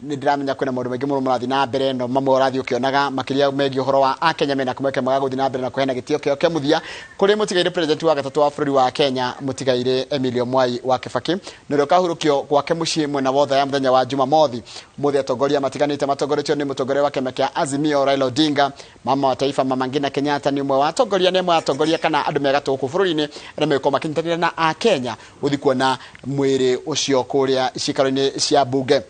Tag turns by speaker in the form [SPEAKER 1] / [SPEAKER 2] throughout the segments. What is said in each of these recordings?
[SPEAKER 1] Nĩ ndĩramenya kwĩna maũndũ maingĩ mũno marathiĩ na mbere, no mamwe ũrathiĩ ũkĩonaga makĩria megiĩ ũhoro wa Akenya mena kamweke mwega gũthiĩ na mbere na kũheana gĩtĩo kĩao kĩa mũthia kũrĩ mũtigairĩ president wa gatatũ wa bũrũri wa Kenya, mũtigairĩ Emilio Mwai wa Kibaki, na ũrĩa ũkahurũkio gwake mũciĩ mwena wa Othaya mũthenya wa Jumamothi. Ũmũthĩ atongoria matiganĩte matongoretio nĩ mũtongoria wa kĩama kĩa Azimio Raila Odinga, mama wa taifa Mama Ngina Kenyatta nĩ ũmwe wa atongoria, nĩ amwe a atongoria kana andũ me gatũ gũkũ bũrũri-inĩ arĩa megũkorwo makĩnyitanĩra na Akenya gũthiĩ kuona mwĩrĩ ũcio kũrĩa ciikaro-inĩ cia mbunge.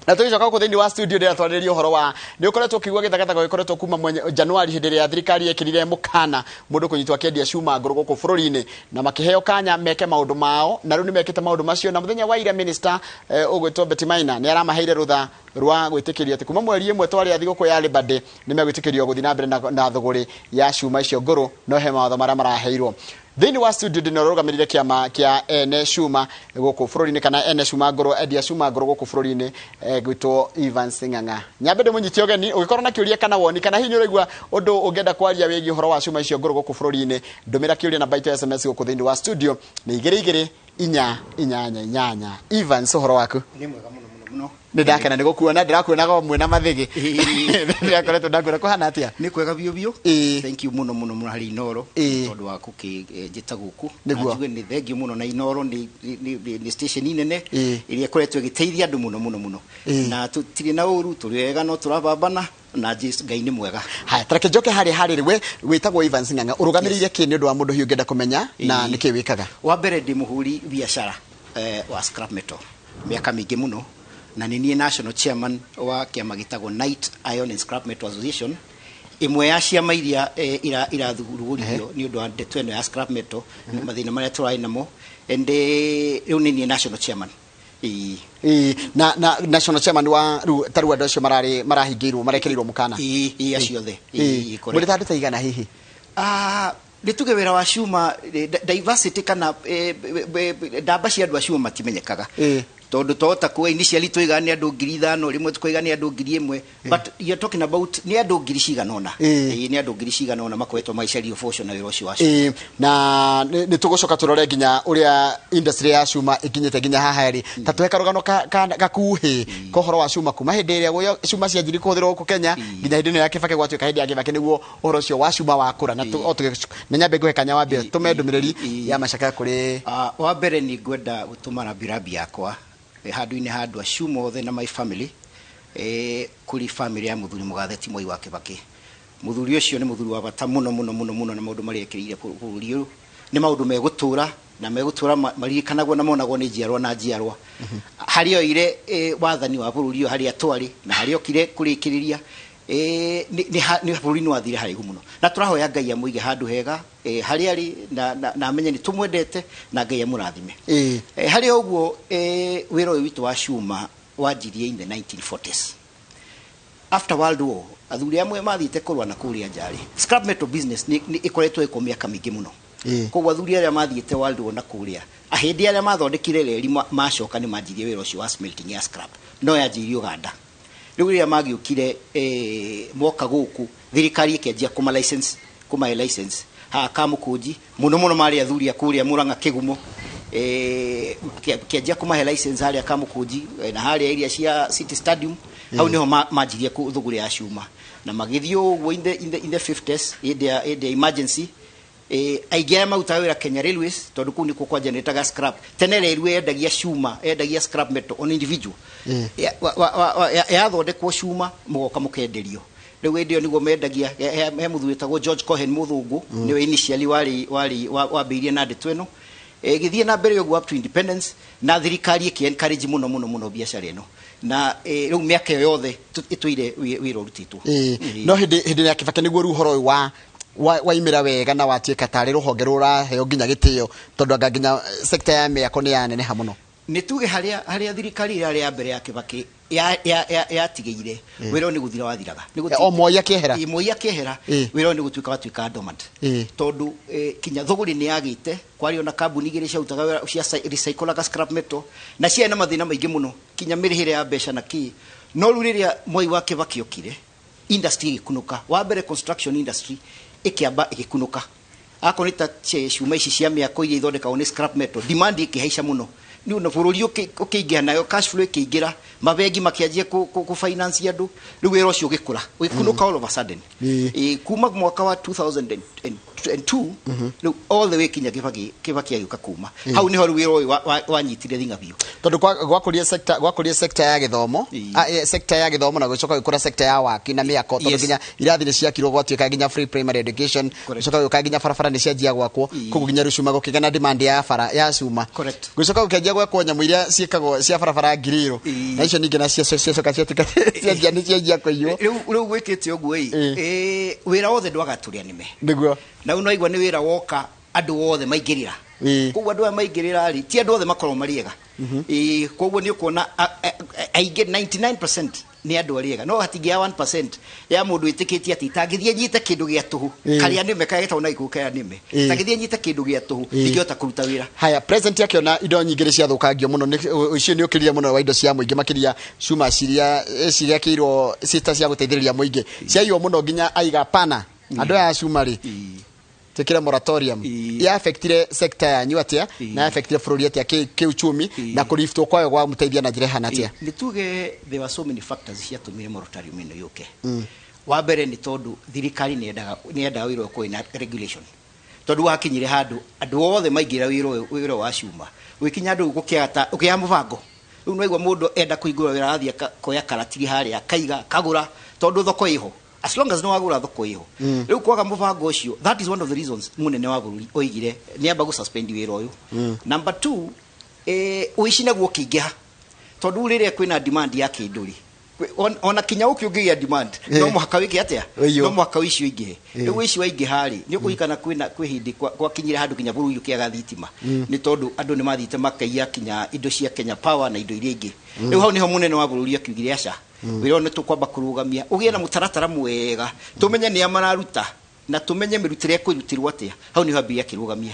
[SPEAKER 1] Na tũgĩcoka gũkũ thĩinĩ wa studio, ndĩratwarĩria ũhoro wa nĩ ũkoretwo ũkĩigua gĩthagathago gĩkoretwo kuma Januari, hĩndĩ ĩrĩa thirikari yekĩrire mũkana mũndũ kũnyitwo akĩendia cuma ngũrũ gũkũ bũrũri-inĩ, na makĩheo kanya meke maũndũ mao, na rĩu nĩ mekĩte maũndũ macio. Na mũthenya wa ira minister ũgwĩtwo Betty Maina nĩ aramaheire rũtha rwa gwĩtĩkĩrio atĩ kuma mweri 1 twarĩa thigũkũ ya Labor Day nĩ megwĩtĩkĩrio gũthiĩ na mbere na thũgũrĩ ya cuma icio ngũrũ, no he mawatho marĩa maraheirwo. Thĩinĩ wa studio ndĩna ũrũgamĩrĩire kĩama kĩa ene cuma gũkũ bũrũri-inĩ, kana ene cuma ngũrũ, endia cuma ngũrũ gũkũ bũrũri-inĩ, gwĩtwo Evans Ng'ang'a. Nyambe ndĩmũnyite ũgeni, ũngĩkorwo na kĩũria kana woni, kana hihi nĩ ũraigua ũndũ ũngĩenda kwaria wĩgiĩ ũhoro wa cuma icio ngũrũ gũkũ bũrũri-inĩ, ndũmĩra kĩũria namba itũ ya SMS gũkũ thĩinĩ wa studio nĩ 22888. Evans, ũhoro waku?
[SPEAKER 2] Nĩ mwega mũno mũno mũno.
[SPEAKER 1] Nĩ ndakena nĩ gũkuona, ndĩrakuonaga o mwĩna mathĩgĩ, ndĩrakoretwo ndakuona. Kũhana atĩa?
[SPEAKER 2] Nĩ kwega biũ biũ. Thank you mũno mũno mũno harĩ Inoro tondũ wa gũkĩnjĩta gũkũ. Na njuge nĩ thank you mũno, na Inoro nĩ station nene ĩrĩa ĩkoretwo ĩgĩteithia andũ mũno mũno mũno. Na tũtirĩ na ũru, tũrĩ wega, no tũrabambana na Jesu Ngai nĩ mwega.
[SPEAKER 1] Haya, tareke njoke harĩa harĩrĩ. We wĩtagwo Evans Ng'ang'a, ũrũgamĩrĩire kĩ? Nĩ ũndũ wa mũndũ hihi ũngĩenda kũmenya na nĩkĩ wĩkaga.
[SPEAKER 2] Wa mbere ndĩ mũhũri biacara wa scrap metal mĩaka mĩingĩ mũno, na nĩ niĩ national chairman wa kĩama gĩtagwo Night Iron and Scrap Metal Association, ĩmwe ya ciama iria irathugurithio nĩ ũndũ wa ndeto ĩno ya scrap metal, mathĩna marĩa tũrarĩ namo, and rĩu nĩ niĩ national chairman. Ĩĩ.
[SPEAKER 1] Ĩĩ, na national chairman wa rĩu ta rĩu andũ acio mararĩ marahingĩirwo, marekereirwo mũkana?
[SPEAKER 2] Ĩĩ, acio othe.
[SPEAKER 1] Ĩĩ,
[SPEAKER 2] correct.
[SPEAKER 1] Mũrĩ ta andũ ta igana hihi?
[SPEAKER 2] Ah, nĩ tuge wĩra wa cuma diversity kana ndamba cia andũ a cuma matimenyekaga, tondũ twahota kuga initially tũigaga nĩ andũ 5,000, rĩmwe tũkoiga nĩ andũ 1,000, but you're talking about nĩ andũ ngiri cigana ũna. Ĩĩ, nĩ andũ ngiri cigana ũna makoretwo magĩcaria ũboco na wĩra ũcio wa cuma.
[SPEAKER 1] Ĩĩ, na nĩ tũgũcoka tũrore nginya ũrĩa industry ya cuma ĩkinyĩte nginya haha rĩ. Ta tũhe karũgano gakuhĩ ka ũhoro wa cuma kuma hĩndĩ ĩrĩa cuma cianjirie kũhũthĩrwo gũkũ Kenya nginya hĩndĩ ĩno ya Kibaki. Gwatuĩka hĩndĩ ya Kibaki nĩguo ũhoro ũcio wa cuma wakũra. Na na nyambe ngũhe kanya wambe tũme ndũmĩrĩri ya macakaya kũrĩ.
[SPEAKER 2] Ah, wa mbere nĩ ngwenda gũtũma rambirambi yakwa handũ-inĩ ha andũ a cuma othe na my family, kũrĩ family ya mũthuri mũgathe ti Mwai wa Kibaki. Mũthuri ũcio nĩ mũthuri wa bata mũno mũno mũno mũno, na maũndũ marĩa ekĩrĩire bũrũri ũyũ nĩ maũndũ megũtũra na megũtũra maririkanagwo na monagwo nĩ njiarwa na njiarwa. Harĩa oire wathani wa bũrũri ũyũ, harĩa twarĩ na harĩa okire kũrĩkĩrĩria, nĩ bũrũri nĩ wathire haraihu mũno, na tũrahoya Ngai amũige handũ hega harĩa arĩ na amenye nĩ tũmwendete na Ngai amũrathime. Harĩ o ũguo, wĩra ũyũ witũ wa cuma wanjirie in the 1940s after World War. Athuri amwe mathiĩte kũrũa na kũrĩa nja rĩ, scrap metal business nĩ ĩkoretwo ĩko mĩaka mĩingĩ mũno. Koguo athuri arĩa mathiĩte World War na kũrĩa, ahĩndĩ arĩa mathondekire reri, macoka nĩ manjirie wĩra ũcio wa smelting ya scrap, no yanjirie Uganda. Rĩu rĩrĩa magĩũkire, moka gũkũ, thirikari ĩkĩanjia kũma license, kũmahe license haha Kamũkũnji mũno mũno. Marĩ athuri a kũrĩa Mũrang'a Kĩgumo, kĩanjia kũmahe license harĩa Kamũkũnji, na harĩa area cia City Stadium. Hau nĩho manjirie thũgũrĩ ya cuma na magĩthiĩ ũguo in the 50s, hĩndĩ ya emergency. Aingĩ arĩa marutaga wĩra Kenya Railways, tondũ kũu nĩkuo kwa scrap tene. Railway yendagia cuma, yendagia scrap metal on individual. Yathondekwo cuma mũgoka mũkenderio. Rĩu hĩndĩ ĩyo nĩguo mendagia. He mũthuri wĩtagwo George Cohen, mũthũngũ, nĩwe initially warĩ wambĩrĩirie na ndeto ĩno. Ĩgĩthiĩ na mbere ũguo up to independence, na thirikari ĩkĩ encourage mũno mũno mũno biacara ĩno, na rĩu mĩaka ĩyo yothe ĩtũire wĩra ũrutĩtwo.
[SPEAKER 1] No hĩndĩ ya Kibaki nĩguo rĩu ũhoro ũyũ wa waimĩra wega na watuĩka tarĩ rũhonge rũraheo nginya gĩtĩo, tondũ anga nginya sector ya mĩako nĩ yaneneha mũno.
[SPEAKER 2] Nĩ tuge harĩa thirikari ĩrĩa ya mbere ya Kibaki yatigĩire, wĩra ũyũ nĩ gũthira wathiraga.
[SPEAKER 1] O Moi akĩehera.
[SPEAKER 2] Ĩ, Moi akĩehera, wĩra ũyũ nĩ gũtuĩka watuĩka dormant, tondũ kinya thũgũrĩ nĩ yagĩte. Kwarĩ ona kambuni igĩrĩ ciarutaga wĩra cia recyclaga scrap metal, na ciarĩ na mathĩna maingĩ mũno, kinya mĩrĩhĩre ya mbeca na kĩ. No rĩu rĩrĩa Mwai wa Kibaki okire, industry ĩgĩkunũka. Wa mbere construction industry ĩkĩamba ĩgĩkunũka, akorwo nĩ ta cuma ici cia mĩako iria ithondekagwo nĩ scrap metal, demand ĩkĩhaica mũno. nĩ bũrũri ũkĩingĩha nayo cash flow ĩkĩingĩra, mabengi makĩanjia kũ finance andũ, rĩu wĩra ũcio ũgĩkũra, ũgĩkunũka all of a sudden. Kuma mwaka wa 2002 rĩu all the way kinya Kibaki agĩũka, kuma hau nĩho rĩu wĩra ũyũ wanyitire thing'a biũ.
[SPEAKER 1] Tondũ gwakũria sector ya gĩthomo, sector ya gĩthomo, na gũcoka gũkũra sector ya waki na mĩako, tondũ nginya irathi nĩ ciakirwo, gwatuĩka nginya free primary education, gũcoka gũka nginya barabara nĩ cianjia gwakwo, koguo nginya rĩu cuma gũkĩgĩa na demand ya bara ya cuma. Gũcoka gũkĩanjia gwakwo nyamũ iria ciĩkagwo cia barabara ngirĩrũ, na icio ningĩ nacio ciacoka ciatuĩka cianjia nĩ cianjia kũiywo.
[SPEAKER 2] Rĩu gwĩkĩte ũguo ĩ, wĩra wothe ndwaga tũrĩa nĩme. Na rĩu no igua nĩ wĩra woka, andũ othe maingĩrĩra. Koguo andũ aya maingĩrĩra rĩ, ti andũ othe makoragwo marĩ ega. Koguo nĩ ũkuona aingĩ, 99% nĩ andũ arĩa ega, no hatingĩa 1% ya mũndũ wĩtĩkĩtie atĩ itangĩthiĩ nyite kĩndũ gĩa tũhũ, karĩa nĩme, karĩa getagwo na gĩkũyũ karĩa nĩme, itangĩthiĩ nyite kĩndũ gĩa tũhũ, ndingĩhota kũruta wĩra.
[SPEAKER 1] Haya, president akĩona indo nyingĩ nĩ ciathũkangio mũno, ũcio nĩ ũkĩrire mũno wa indo cia mũingĩ, makĩria cuma ciria ciakĩirwo cita cia gũteithĩrĩria mũingĩ, ciaiywo mũno, nginya aiga pana andũ aya a cuma rĩ, twĩkĩre moratorium. Ya affectire sector yanyu atĩa, na ya affectire bũrũri atĩa kĩuchumi, na kũriftwo kwayo gwa mũteithia na njĩra ĩhana atĩa?
[SPEAKER 2] Nĩ tuge there were so many factors ciatũmire moratorium ĩno yũke. Wa mbere nĩ tondũ thirikari nĩ yendaga wĩra ũkorwo na regulation, tondũ wakinyire handũ andũ othe maingĩra wĩra ũyũ, wĩra wa cuma gwĩkinya andũ gũkĩaga ta ũkĩaga mũbango. Rĩu no igua mũndũ enda kũhingũra wĩra, arathiĩ akoya karatiri harĩa, akaiga, akagũra, tondũ thoko ĩho, as long as nĩ wagũra, thoko ĩho. Rĩu kwaga mũbango ũcio, that is one of the reasons mũnene wa bũrũri oigire nĩ amba gũsuspend wĩra ũyũ. Number two, ũici naguo ũkĩingĩha, tondũ rĩrĩa kwĩna demand ya kĩndũ rĩ, ona kinya ũkĩ ũngĩgĩa demand, no mũhaka wĩke atĩa?
[SPEAKER 1] Ũiywo.
[SPEAKER 2] No mũhaka ũici ũingĩhe. Rĩu ũici waingĩha rĩ, nĩ ũkũririkana kwĩna kwĩ hĩndĩ gwakinyire handũ kinya bũrũri ũkĩaga thitima, nĩ tondũ andũ nĩ mathiĩte makaiya kinya indo cia Kenya Power na indo iria ingĩ. Rĩu hau nĩho mũnene wa bũrũri akiugire aca, wĩra ũyũ nĩ tũkwamba kũrũgamia, ũgĩe na mũtaratara mwega, tũmenye nĩa mararuta na tũmenye mĩrutĩre ĩkũrutirwo atĩa. Hau nĩho ambire akĩrũgamia.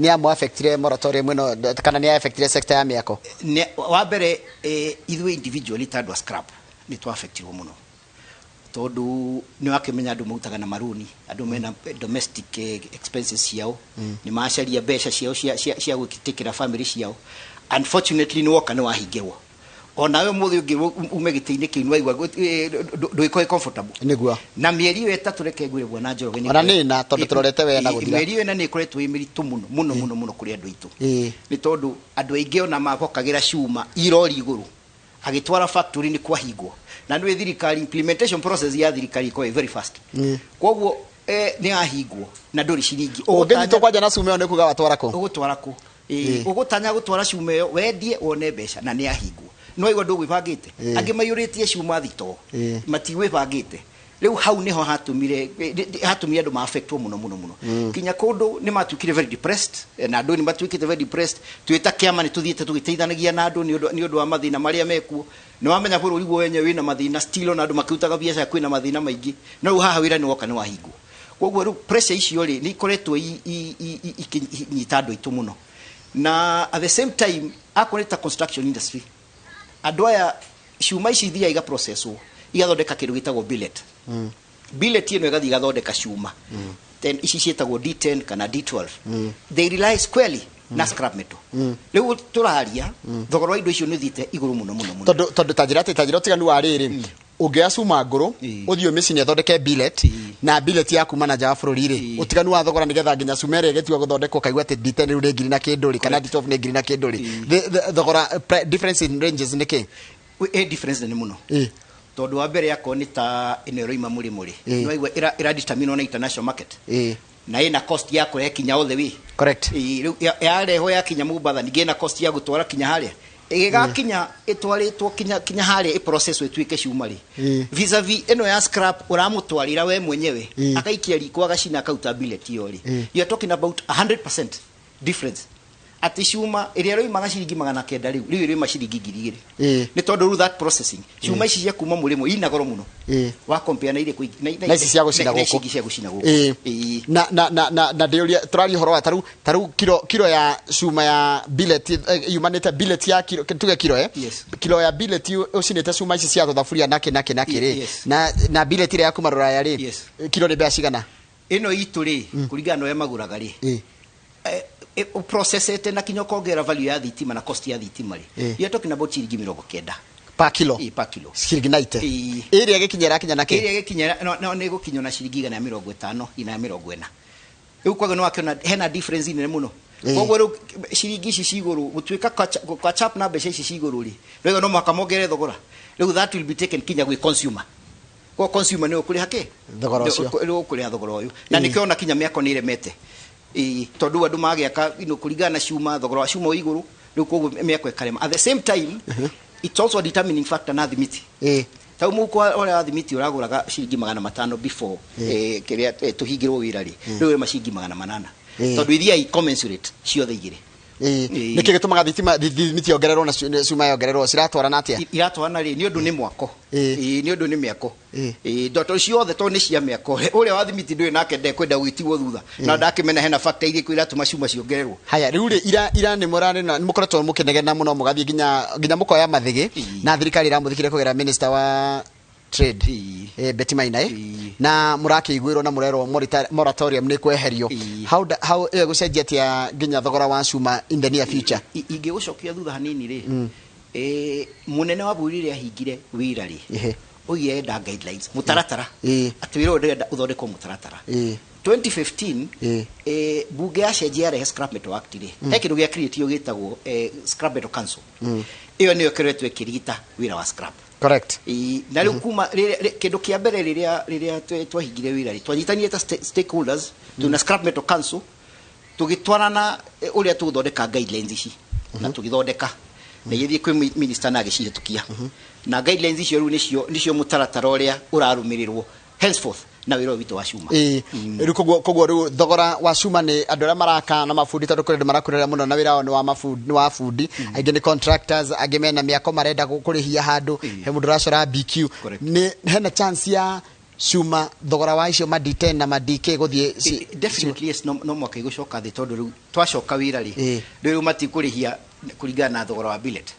[SPEAKER 1] Nĩ amũ affectire moratorium ĩno, kana nĩ affectire sector ya mĩako?
[SPEAKER 2] Wa mbere, ithuĩ individually ta andũ a scrap nĩ twa-affectirwo mũno, tondũ nĩ wakĩmenya andũ mautaga na maruni, andũ mena domestic expenses ciao, nĩ macaria mbeca ciao cia gwĩtĩkĩra family ciao. Unfortunately nĩ woka nĩ wahingĩrwo, onawe mũthĩ ũngĩ ume gĩtĩ-inĩ kĩu nĩ waigua ndũgĩkorwo comfortable. Na mĩeri ĩyo 3, reke ngwĩre bwana Njoroge,
[SPEAKER 1] Ona nĩ ĩna, tondũ tũrorete we na gũthira.
[SPEAKER 2] Mĩeri ĩyo 4 nĩ ĩkoretwo ĩ mĩritũ mũno mũno mũno mũno kũrĩ andũ aitũ, nĩ tondũ andũ aingĩ ona mabokagĩra cuma irori igũrũ agĩtwara factory, nĩ kwahingwo, na nĩ thirikari, implementation process ya thirikari ĩkoragwo ĩ very fast. Koguo nĩ yahingwo na ndũrĩ ciringi.
[SPEAKER 1] Ũngĩnyitwo kwanja na cuma ĩyo, nĩ kuga watwara kũ?
[SPEAKER 2] Ũgũtwara kũ? Ũgũtanya gũtwara cuma ĩyo wendie wone mbeca, na nĩ yahingwo, no igua ndũgwĩbangĩte. Angĩ maiyũrĩtie cuma thitoo, matigwĩbangĩte. Rĩu hau nĩho hatũmire andũ ma-affectwo mũno mũno mũno, kinya kũndũ nĩ matuĩkire very depressed, na andũ nĩ matuĩkĩte very depressed. Twĩ ta kĩama nĩ tũthiĩte tũgĩteithanagia na andũ nĩ ũndũ wa mathĩna marĩa mekuo. Nĩ wamenya bũrũri guo wenyewe wĩna mathĩna still, ona andũ makĩrutaga biacara kwĩna mathĩna maingĩ, no rĩu haha wĩra nĩ woka nĩ wahingwo. Koguo rĩu pressure icio rĩ, nĩ ikoretwo ikĩnyita andũ aitũ mũno. Na at the same time, akorwo nĩ ta construction industry, andũ aya cuma ici ithiaga igaprocesswo, igathondeka kĩndũ gĩtagwo billet. Billet ĩno ĩgathiĩ igathondeka cuma. Then ici ciĩtagwo D10 kana D12. They rely squarely na scrap metal. Rĩu tũraria, thogora wa indo icio nĩ ũthiĩte igũrũ mũno mũno mũno.
[SPEAKER 1] Tondũ ta njĩra atĩ, ta njĩra ũtiganu wa rĩrĩ, ũngĩoya cuma ngũrũ, ũthiĩ ũmĩcine ĩthondeke billet, na billet ya kuma na nja wa bũrũri rĩ, ũtiganu wa thogora, nĩgetha nginya cuma ĩrĩa ĩgĩtua gũthondekwo kaigua atĩ D10 rĩu nĩ ngiri na kĩndũ rĩ, kana D12 nĩ ngiri na kĩndũ rĩ, thogora difference in ranges nĩ kĩ?
[SPEAKER 2] Ĩ difference nene mũno, tondũ wa mbere, akorwo nĩ ta ĩno ĩroima mũrĩmũ rĩ, nĩ waigua ĩra determine na international market, na ĩna cost ya kũrehe kinya all the way. Rĩu yarehwo yakinya Mombatha, ningĩ ĩna cost ya gũtwara kinya harĩa ĩgĩgakinya, ĩtwarĩtwo kinya harĩa ĩprocess ĩtuĩke cuma rĩ, vis-a-vis ĩno ya scrap ũramũtwarĩra we mwenyewe, akaikia riko, agacina, akauta billet ĩyo rĩ, you are talking about 100% difference, atĩ cuma ĩrĩa ĩroimaga ciringi 900 rĩu ĩroima ciringi 2000, nĩ tondũ rĩu that processing, cuma ici cia kuma mũrĩmo ina goro mũno wa compare na iria
[SPEAKER 1] Na ici cia gũcina
[SPEAKER 2] na ici
[SPEAKER 1] gũkũ.
[SPEAKER 2] ingĩ cia gũcina gũkũ.
[SPEAKER 1] Na ndĩũria, tũraria ũhoro wa taru kilo ya cuma ya billet, yumanĩte billet ya kilo, tuge kilo, kilo ya billet ũcinĩte cuma ici cia tũthaburia nakĩ nakĩ nakĩ rĩ, na billet ĩrĩa ya kuma rũraya rĩ, kilo nĩ mbeca cigana?
[SPEAKER 2] Ĩno itũ rĩ, kũringana na ũrĩa magũraga rĩ, Ũprocessete na kinya ũkongerera value ya thitima na cost ya thitima rĩ, you are talking about ciringi 90
[SPEAKER 1] Per kilo?
[SPEAKER 2] Ĩ, per kilo.
[SPEAKER 1] Ciringi 90?
[SPEAKER 2] Ĩ.
[SPEAKER 1] Ĩrĩa ĩgĩkinya ĩrakinya na kĩ?
[SPEAKER 2] Ĩrĩa ĩgĩkinya no nĩ ĩgũkinya na ciringi 150, 140. Rĩu koguo nĩ wakĩona hena difference nene mũno. Koguo rĩu ciringi ici ci igũrũ gũtuĩka catch up na mbeca ici ci igũrũ rĩ, rĩu no mũhaka mongerere thogora. Rĩu that will be taken kinya gwĩ consumer. Koguo consumer nĩ ũkũrĩha kĩ?
[SPEAKER 1] Thogora ũcio.
[SPEAKER 2] Nĩ ũkũrĩha thogora ũyũ, na nĩkĩo ona kinya mĩako nĩ ĩremete. Ĩ, tondũ andũ magĩaka kũringana na cuma, thogora wa cuma wĩ igũrũ rĩu, koguo mĩako ĩkarema. At the same time, it's also a determining factor na thimiti. Ta mũhuko ũrĩa wa thimiti ũragũraga ciringi 500 before kĩrĩa tũhingĩrwo wĩra rĩ, rĩu ĩma ciringi 800, tondũ iria i commensurate ciothe igĩrĩ.
[SPEAKER 1] Nĩkĩ gĩtũmaga thitima thimiti yongererwo na cuma yongererwo? Ciratwarana atĩa?
[SPEAKER 2] Iratwarana rĩ, nĩ ũndũ nĩ mwako. Ĩ, nĩ ũndũ nĩ mĩako. Ĩ, ndoto ciothe tondũ nĩ cia mĩako, ũrĩa wa thimiti ndũrĩ nake ndekwenda gwĩtigwo thutha, na ndakĩmena hena factor irĩkũ iratũma cuma ciongererwo.
[SPEAKER 1] Haya, rĩu rĩ, ira nĩ mũrarĩ na nĩ mũkoretwo mũkĩnegena mũno, mũgathiĩ nginya mũkoya mathĩgĩ, na thirikari ĩramũthikire kũgerera minister wa trade, Betty Maina, na mũrakĩiguĩrwo na mũrerwo moratorium nĩ kweherio. How ĩyo gũcenjia atĩa nginya thogora wa cuma in the near future?
[SPEAKER 2] Ingĩgũcokia thutha hanini rĩ, mũnene wa bũrũri rĩrĩa ahingire wĩra rĩ, oigire enda guidelines, mũtaratara, atĩ wĩra ũyũ ndĩrenda ũthondekwo mũtaratara. 2015, bunge yacenjia yarehe Scrap Metal Act rĩ, he kĩndũ gĩa create gĩtagwo Scrap Metal Council. Ĩyo nĩyo ĩkoretwo ĩkĩrigita wĩra wa scrap. Ĩ, na rĩu kuma kĩndũ kĩa mbere rĩrĩa twahingire wĩra rĩ, twanyitanire ta stakeholders twĩna Scrap Metal Council, tũgĩtwarana ũrĩa tũgũthondeka guidelines ici, na tũgĩthondeka na igĩthiĩ kwĩ minister na agĩcihĩtũkia, na guidelines icio rĩu nĩcio mũtaratara ũrĩa ũrarũmĩrĩrwo henceforth na wĩra ũyũ witũ wa cuma.
[SPEAKER 1] Ĩĩ, rĩu koguo rĩu thogora wa cuma nĩ andũ arĩa maraka na mabundi, tondũ kũrĩ andũ marakurĩra mũno na wĩra wao nĩ wa mabundi, nĩ wa bundi, aingĩ nĩ contractors, angĩ mena mĩako marenda kũrĩhia handũ he mũndũ ũracora BQ. Nĩ hena chance ya cuma thogora wa icio ma D10 na ma DK gũthiĩ
[SPEAKER 2] Definitely yes, no mwaka igũcoka thĩ, tondũ rĩu twacoka wĩra rĩ, rĩu matikũrĩhia kũringana na thogora wa billet.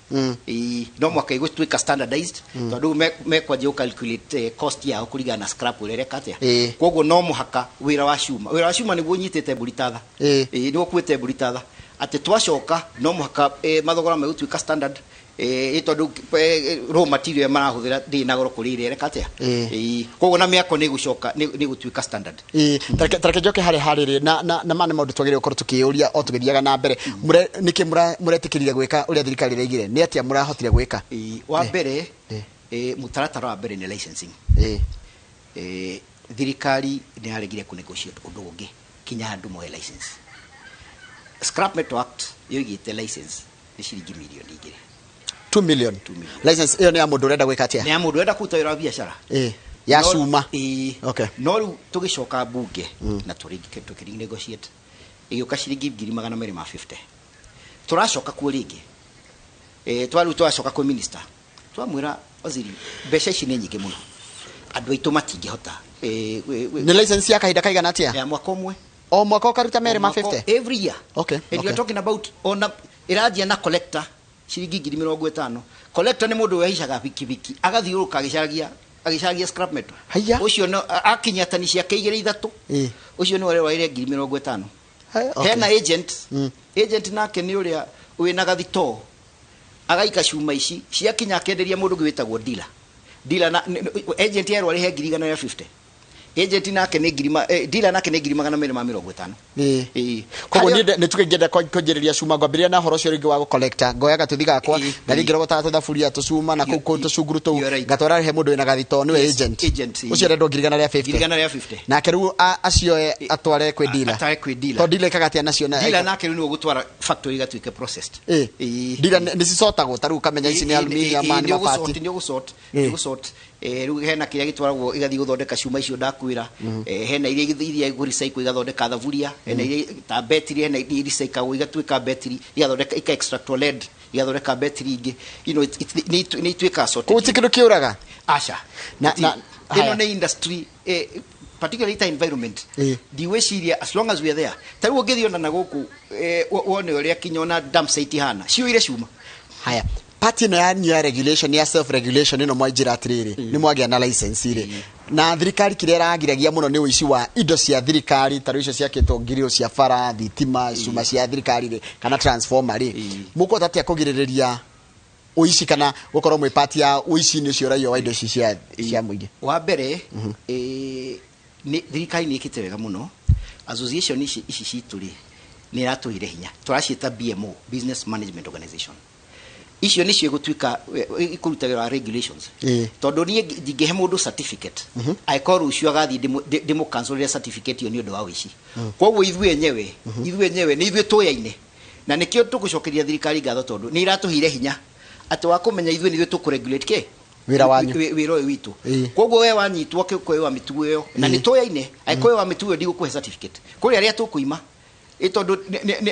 [SPEAKER 2] Ĩ, no mwaka igũtuĩka standardized, tondũ rĩu mekwanjia gũcalculate cost yao kũringana na scrap ũrĩa ĩreka atĩa. Koguo no mũhaka wĩra wa cuma nĩguo ũnyitĩte mbũri ta tha. Ĩ, nĩguo ũkuĩte mbũri ta tha, atĩ twacoka no mũhaka mathogora megũtuĩka standard, tondũ raw material marahũthĩra ndĩrĩ na goro kũrĩ ĩrĩa ĩreka atĩa. Ĩ, koguo na mĩako nĩ ĩgũcoka nĩ ĩgũtuĩka standard.
[SPEAKER 1] Ĩĩ, tareke njoke harĩ rĩ na ma nĩ maũndũ twagĩrĩirwo gũkorwo tũkĩyũria o tũgĩthiaga na mbere. Nĩkĩ mũretĩkĩrire gwĩka ũrĩa thirikari ĩraigire? Nĩ atĩa mũrahotire gwĩka?
[SPEAKER 2] Ĩ, wa mbere, mũtaratara wa mbere nĩ licensing. Thirikari nĩ yaregire kũ negotiate ũndũ ũngĩ kinya andũ moe license. Scrap Metal Act yoigĩte license nĩ ciringi mirioni 2.
[SPEAKER 1] 2 million?
[SPEAKER 2] 2 million.
[SPEAKER 1] License ĩyo nĩ ya mũndũ ũrenda gwĩka atĩa?
[SPEAKER 2] Nĩ ya mũndũ ũrenda kũruta wĩra wa biacara.
[SPEAKER 1] Ĩĩ, ya cuma.
[SPEAKER 2] Ĩĩ. No rĩu tũgĩcoka bunge na tũkĩ negotiate, ĩgĩũka ciringi 250,000. Tũracoka kuo rĩngĩ, twarĩu twacoka kwĩ minister, twamwĩra, "Waziri, mbeca ici nĩ nyingĩ mũno, andũ aitũ matingĩhota."
[SPEAKER 1] Nĩ license ya kahinda kaigana atĩa?
[SPEAKER 2] Ya mwaka ũmwe.
[SPEAKER 1] O mwaka ũkaruta merĩ ma
[SPEAKER 2] Mwaka
[SPEAKER 1] 50?
[SPEAKER 2] Every year. And you are talking about ona ĩranjia na collector ciringi 50,000. Collector nĩ mũndũ wehicaga bikibiki agathiũrũka agĩcaragia scrap metal.
[SPEAKER 1] Haiya.
[SPEAKER 2] Ũcio no akinyia tani ciake igĩrĩ ithatũ, ũcio nĩ ũrerwaire 50,000.
[SPEAKER 1] Hai, okay.
[SPEAKER 2] Hena agent. Agent nake nĩ ũrĩa wĩna gathitoo agaika cuma ici ciakinya akenderia mũndũ ũngĩ wĩtagwo dealer. Dealer na agent yerwo arĩhe 150,000, agent nake nĩ ngiri dealer nake nĩ 250,000. Ĩĩ.
[SPEAKER 1] Koguo niĩ nĩ tuge ingĩenda kwanjĩrĩria cuma, ngwambĩrĩria na ũhoro ũcio rĩngĩ wa gũcollecta, ngoya gatuthi gakwa, ngathiĩ ngĩrogotaga tũthaburia, tũcuma na kũu tũcunguru tũu,
[SPEAKER 2] You're right.
[SPEAKER 1] ngatwara he mũndũ wĩna gathitoo nĩwe agent.
[SPEAKER 2] Agent, ĩĩ.
[SPEAKER 1] Ũcio arendwo 150,000.
[SPEAKER 2] 150,000.
[SPEAKER 1] Nake rĩu acioe atware kwĩ dealer.
[SPEAKER 2] Atware kwĩ dealer.
[SPEAKER 1] Tondũ dealer ĩkaga atĩa nacio na
[SPEAKER 2] Dealer nake rĩu nĩwe ũgũtwara factory igatuĩke processed.
[SPEAKER 1] Dealer nĩ cicotagwo ta rĩu ũkamenya ici nĩ aluminium, ma nĩ mabati.
[SPEAKER 2] Nĩ ũgũsort, nĩ ũgũsort. Rĩu hena kĩrĩa gĩtwaragwo igathiĩ gũthondeka cuma icio ndakwĩra. Hena iria igũ recycle igathondeka thaburia, hena iria ta betiri, hena iria recyclagwo igatuĩka betiri, igathondeka ika extract lead igathondeka betiri ingĩ. Nĩ ituĩkaga sorted.
[SPEAKER 1] Kũu ti kĩndũ kĩũraga?
[SPEAKER 2] Aca.
[SPEAKER 1] Haya.
[SPEAKER 2] Ĩno nĩ industry, particularly ta environment, ndigwĩciria as long as we are there. Ta rĩu ũngĩthiĩ ona na gũkũ, wone ũrĩa kinya ona dump site ihana ciyũire cuma.
[SPEAKER 1] Haya. Part ĩno ya new regulation ya self regulation ĩno mwanjĩra atĩrĩrĩ, nĩ mwagĩa na license rĩ, na thirikari kĩrĩa ĩragiragia mũno nĩ ũici wa indo cia thirikari, ta rĩu icio ciakĩtwo ngirio cia bara, thitima, cuma cia thirikari rĩ, kana transformer rĩ. Mũkũhota atĩa kũgirĩrĩria ũici kana gũkorwo mwĩ part ya ũici-inĩ ũcio ũraiywo wa indo ici cia mũingĩ?
[SPEAKER 2] Wa mbere, nĩ thirikari nĩ ĩkĩte wega mũno. Association ici citũ rĩ, nĩ ĩratũheire hinya. Tũraciĩta BMO, Business Management Organization. Icio nĩcio igũtuĩka ikũruta wĩra wa regulations, tondũ niĩ ndingĩhe mũndũ certificate angĩkorwo rũciũ agathiĩ ndĩmũ-cancelĩre certificate ĩyo nĩ ũndũ wa ũici. Koguo ithuĩ enyewe nĩ ithuĩ tũyaine, na nĩkĩo tũgũcokeria thirikari ngatho, tondũ nĩ iratũheire hinya atĩ wa kũmenya ithuĩ nĩ ithuĩ tũkũregulate kĩ
[SPEAKER 1] Wĩra wanyu.
[SPEAKER 2] Wĩra ũyũ witũ. Koguo we wanyitwo kwĩwa mĩtugo ĩyo, na nĩ tũyaine, angĩkorwo wa mĩtugo ĩyo, ndigũkũhe certificate kũrĩ arĩa tũkũima ĩ, tondũ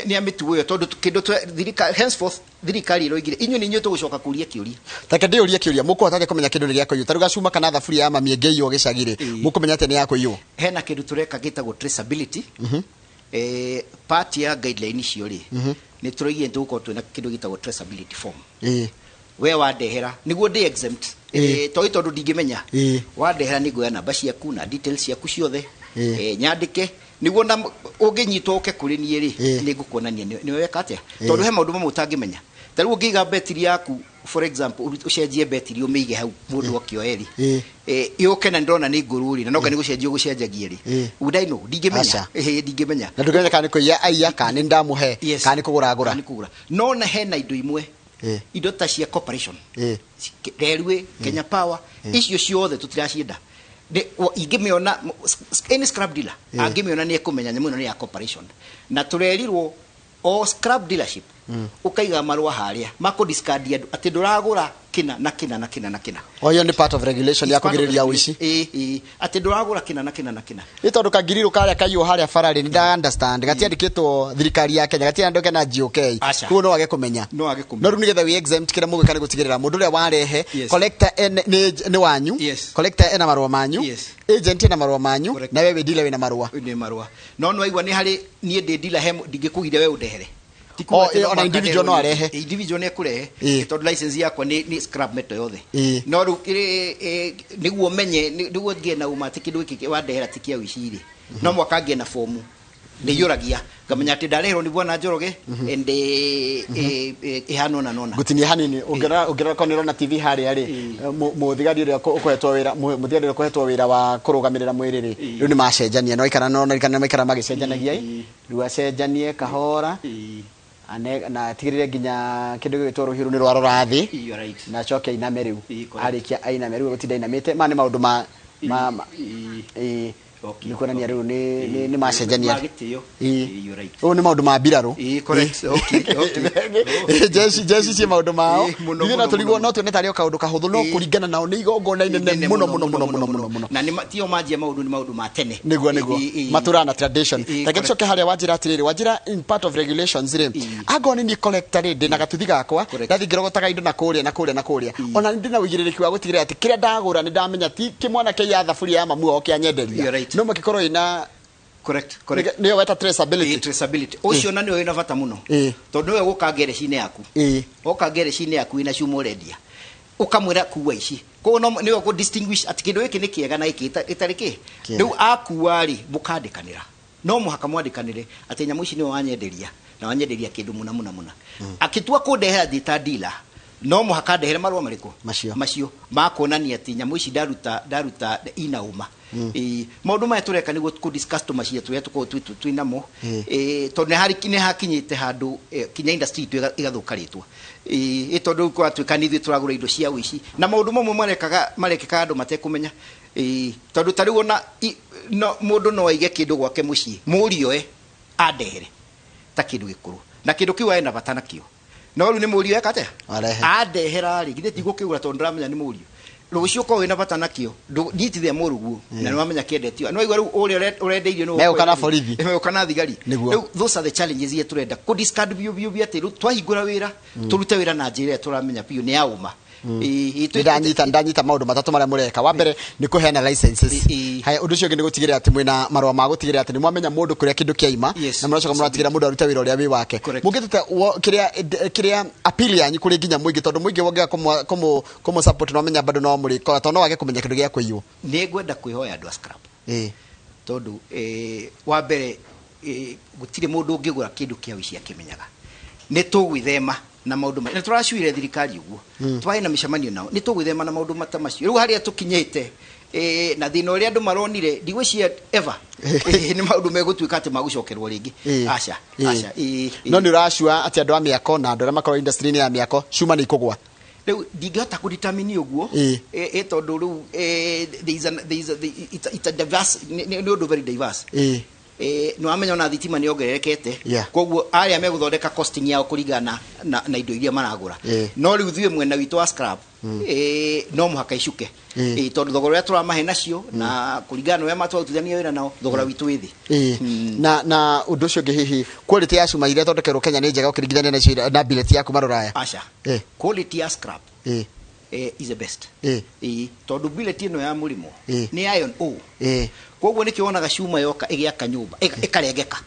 [SPEAKER 2] nĩ a mĩtugo ĩyo, tondũ kĩndũ thirikari henceforth, thirikari ĩroigire inyuĩ nĩ inyuĩ tũgũcoka kũria kĩũria.
[SPEAKER 1] Reke ndĩũrie kĩũria, mũkũhota atĩa kũmenya kĩndũ nĩ gĩa kũiywo? Ta rĩu gacuma kana thaburia ya mami ĩngĩiywo gĩcagi rĩ, mũkũmenya atĩa nĩ ya kũiywo?
[SPEAKER 2] Hena kĩndũ tũreka gĩtagwo traceability. Part ya guideline icio rĩ, nĩ tũroigire nĩ tũgũkorwo twĩna kĩndũ gĩtagwo traceability form. We wandehera nĩguo ndĩ exempt, tondũ ndingĩmenya. Wandehera nĩ nguoya namba ciaku na details ciaku ciothe, nyandĩke nĩguo na ũngĩnyitwo ũke kũrĩ niĩ rĩ, nĩ ngũkuonania nĩ weka atĩa, tondũ he maũndũ mamwe ũtangĩmenya. Ta rĩu ũngĩiga betiri yaku, for example, ũcenjie betiri ũmĩige hau mũndũ okĩoe rĩ, yũke na ndĩrona nĩ ngũrũ rĩ, na noga nĩ gũcenjia ũgũcenjagie rĩ, would I know? Ndingĩmenya.
[SPEAKER 1] Aca.
[SPEAKER 2] Ndingĩmenya.
[SPEAKER 1] Na ndũngĩmenya kana nĩ kũiya aiya, kana nĩ ndamũhe,
[SPEAKER 2] Yes.
[SPEAKER 1] kana nĩ kũgũra ngũra.
[SPEAKER 2] Kana nĩ kũgũra. No na hena indo imwe, indo ta cia corporation, Railway, Kenya Power, icio ciothe tũtiracienda. Ingĩmĩona any scrap dealer angĩmĩona nĩ ekũmenya nyamũ ĩno nĩ ya corporation. Na tũrerirwo o scrap dealership ũkaiga marũa harĩa makũ discard andũ atĩ ndũragũra kĩna na kĩna na kĩna na kĩna.
[SPEAKER 1] O ĩyo nĩ part of regulation ya
[SPEAKER 2] It's part of
[SPEAKER 1] kũgirĩrĩria ũici.
[SPEAKER 2] Ĩĩ, atĩ ndũragũra kĩna na kĩna na kĩna.
[SPEAKER 1] Nĩ tondũ kangiriro karĩa kaiywo harĩa bara rĩ, nĩ nda understand gatiandĩkĩtwo thirikari ya Kenya, gatiandĩkĩtwo kana GOK.
[SPEAKER 2] Aca.
[SPEAKER 1] Koguo no wage kũmenya.
[SPEAKER 2] No wage kũmenya.
[SPEAKER 1] No rĩu nĩgetha wĩ exempt, kĩrĩa mũgwĩka nĩ gũtigĩrĩra mũndũ ũrĩa warehe, collector nĩ wanyu, collector ena marũa manyu, agent ena marũa manyu,
[SPEAKER 2] Correct.
[SPEAKER 1] na we wĩ dealer wĩna marũa.
[SPEAKER 2] Nĩ marũa, no nĩ waigua nĩ harĩ niĩ ndĩ dealer, he ndingĩkũgiria we ũndehere. Ti
[SPEAKER 1] O,
[SPEAKER 2] kuga atĩ no
[SPEAKER 1] ona
[SPEAKER 2] mũhaka
[SPEAKER 1] individual no
[SPEAKER 2] nderwo.
[SPEAKER 1] arehe.
[SPEAKER 2] Individual nĩ ekũrehe, tondũ license yakwa nĩ scrap metal yothe. No rĩu nĩguo menye, nĩguo ngĩe na ũma atĩ kĩndũ gĩkĩ wandehera ti kĩa ũici rĩ, no mwaka ngĩe na fomu ndĩiyũragia ngamenya atĩ ndareherwo nĩ bwana Njoroge and ĩhana ũna nona.
[SPEAKER 1] Ngũtinia hanini, ũngĩrora korwo nĩ ũrona TV harĩa rĩ, mũthigari ũrĩa ũkohetwo wĩra, mũthigari ũrĩa ũkohetwo wĩra wa kũrũgamĩrĩra mwĩrĩ rĩ, rĩu nĩ macenjania, no ikara no ikara maikara magĩcenjanagia ĩ. Rĩu acenjanie kahora, na atigĩrĩre nginya kĩndũ gĩgwĩtwo rũhiũ rũu nĩ rwarora thĩ,
[SPEAKER 2] You are right.
[SPEAKER 1] na acoke ainame rĩu.
[SPEAKER 2] Correct.
[SPEAKER 1] Arĩkia ainame rĩu, gũtinda ainamĩte, maya nĩ maũndũ ma nĩ kuonania rĩu nĩ macenjania.
[SPEAKER 2] Ma gĩtĩo. You are right.
[SPEAKER 1] Ũyũ nĩ maũndũ ma mbirarũ.
[SPEAKER 2] Correct. Okay.
[SPEAKER 1] Jeshi ciĩ maũndũ mao.
[SPEAKER 2] Ĩĩ, mũno,
[SPEAKER 1] Ithuĩ no
[SPEAKER 2] mũno,
[SPEAKER 1] tũrigwo
[SPEAKER 2] mũno.
[SPEAKER 1] no tuone tarĩ o kaũndũ kahũthũ, no kũringana nao nĩ igongona inene mũno mũno mũno mũno mũno mũno.
[SPEAKER 2] Na nĩ tio manjia maũndũ, nĩ maũndũ ma tene.
[SPEAKER 1] Nĩguo matũraga na tradition. Reke tũcoke harĩa wanjĩra atĩrĩrĩ, wanjĩra in part of regulations rĩ, angorwo nĩ niĩ collector rĩ, ndĩna gatuthi gakwa,
[SPEAKER 2] Correct.
[SPEAKER 1] ndathiĩ ngĩrogotaga indo na kũrĩa na kũrĩa na kũrĩa, ona nĩ ndĩna ũigĩrĩrĩki wa gũtigĩrĩra atĩ kĩrĩa ndagũra nĩ ndamenya ti kĩmwana kĩaiya thaburia ya mamu wao kĩanyenderia.
[SPEAKER 2] You're right.
[SPEAKER 1] No makĩkorwo ĩna
[SPEAKER 2] Correct.
[SPEAKER 1] nĩyo weta traceability.
[SPEAKER 2] Traceability ũcio na nĩwe wĩna bata mũno, tondũ nĩwe gũka ngereci-inĩ yaku, oka ngereci-inĩ yaku ĩna cuma ũrendia, ũkamwĩra kuua ici, koguo no nĩwe ũkũ distinguish atĩ kĩndũ gĩkĩ nĩ kĩega na gĩkĩ gĩtarĩ kĩ.
[SPEAKER 1] Kĩega.
[SPEAKER 2] Rĩu akua rĩ, mũkandĩkanĩra, no mũhaka mwandĩkanĩre atĩ nyamũ ici nĩwe wanyenderia na wanyenderia kĩndũ mũna mũna mũna. Akĩtua kũndehera ndĩ ta dealer, no mũhaka ndehere marũa marĩkũ?
[SPEAKER 1] Macio.
[SPEAKER 2] Macio makuonania atĩ nyamũ ici ndaruta ina ũma. Maũndũ maya tũreka nĩguo kũ discuss tũmacia tũrĩa tũkoragwo twĩ namo, tondũ nĩ harĩ nĩ hakinyĩte handũ kinya industry itũ ĩgathũka rĩtwa. Ĩ tondũ rĩu kũratuĩka nĩ ithuĩ tũragũra indo cia ũici na maũndũ mamwe marekaga marekĩkaga andũ matekũmenya. Tondũ ta rĩu ona no mũndũ no aige kĩndũ gwake mũciĩ, mũrioe andehere ta kĩndũ gĩkũrũ na kĩndũ kĩu ena bata nakĩo, no rĩu nĩ mũriũ eka atĩa?
[SPEAKER 1] Arehe.
[SPEAKER 2] Andehera rĩ, githĩ ndigũkĩgũra tondũ ndĩramenya nĩ mũriũ? Rũciũ korwo wĩna bata nakĩo, nyitithia mũrũguo na nĩ wamenya kĩendetio, no igua rĩu ũrĩa ũrendeirio nĩ
[SPEAKER 1] Megũka na borithi.
[SPEAKER 2] Megũka na thigari.
[SPEAKER 1] Nĩguo.
[SPEAKER 2] Rĩu those are the challenges iria tũrenda kũ discard biũ biũ biũ, atĩ rĩu twahingũra wĩra, tũrute wĩra na njĩra ĩrĩa tũramenya biũ nĩ ya ũma.
[SPEAKER 1] Ndanyita maũndũ matatũ marĩa mũreka. Wa mbere nĩ kũheana licenses. Haya, ũndũ ũcio ũngĩ nĩ gũtigĩrĩra atĩ mwĩna marũa ma gũtigĩrĩra atĩ nĩ mwamenya mũndũ kũrĩa kĩndũ kĩaima, na mũracoka mũratigĩrĩra mũndũ arute wĩra ũrĩa wĩ wake. Mũngĩtete kĩrĩa appeal yanyu kũrĩ nginya mũingĩ, tondũ mũingĩ wongega kũmũ support no menya bado no mũrĩkora, tondũ no wage kũmenya kĩndũ gĩa kũiywo.
[SPEAKER 2] Nĩ ngwenda kwĩhoya andũ a scrap. Tondũ wa mbere gũtirĩ mũndũ ũngĩgũra kĩndũ kĩa ũici akĩmenyaga. Nĩ tũgwĩthema na maũndũ nĩ tũracuire thirikari ũguo, twarĩ na mĩcemanio nao, nĩ tũgwĩthema na maũndũ mata macio. Rĩu harĩa tũkinyĩte na thĩna ũrĩa andũ maronire ndigwĩciria ever nĩ maũndũ megũtuĩka atĩ magũcokerwo rĩngĩ. Aca, aca.
[SPEAKER 1] No nĩ ũracua atĩ andũ a mĩako na andũ arĩa makoragwo industry-inĩ ya mĩako cuma nĩ ikũgwa?
[SPEAKER 2] Rĩu ndingĩhota kũdetermine ũguo, tondũ rĩu there is a, it's a diverse, nĩ ũndũ very diverse. Nĩ wamenya ona thitima nĩ yongererekete, koguo arĩa megũthondeka costing yao kũringana na indo iria maragũra. No rĩu ithuĩ mwena witũ wa scrap no mũhaka icuke, tondũ thogora ũrĩa tũramahe nacio na kũringana na ũrĩa matwarutithania wĩra nao, thogora witũ wĩ thĩ.
[SPEAKER 1] Na ũndũ ũcio ũngĩ, hihi quality ya cuma iria ithondekerwo Kenya nĩ njega ũkĩringithania na icio na billet ya kuma Rũraya?
[SPEAKER 2] Aca. Quality ya scrap is the best. Tondũ billet ĩno ya mũrĩmo nĩ iron ore, koguo nĩkĩo wonaga cuma yoka ĩgĩaka nyũmba ĩkarengeka.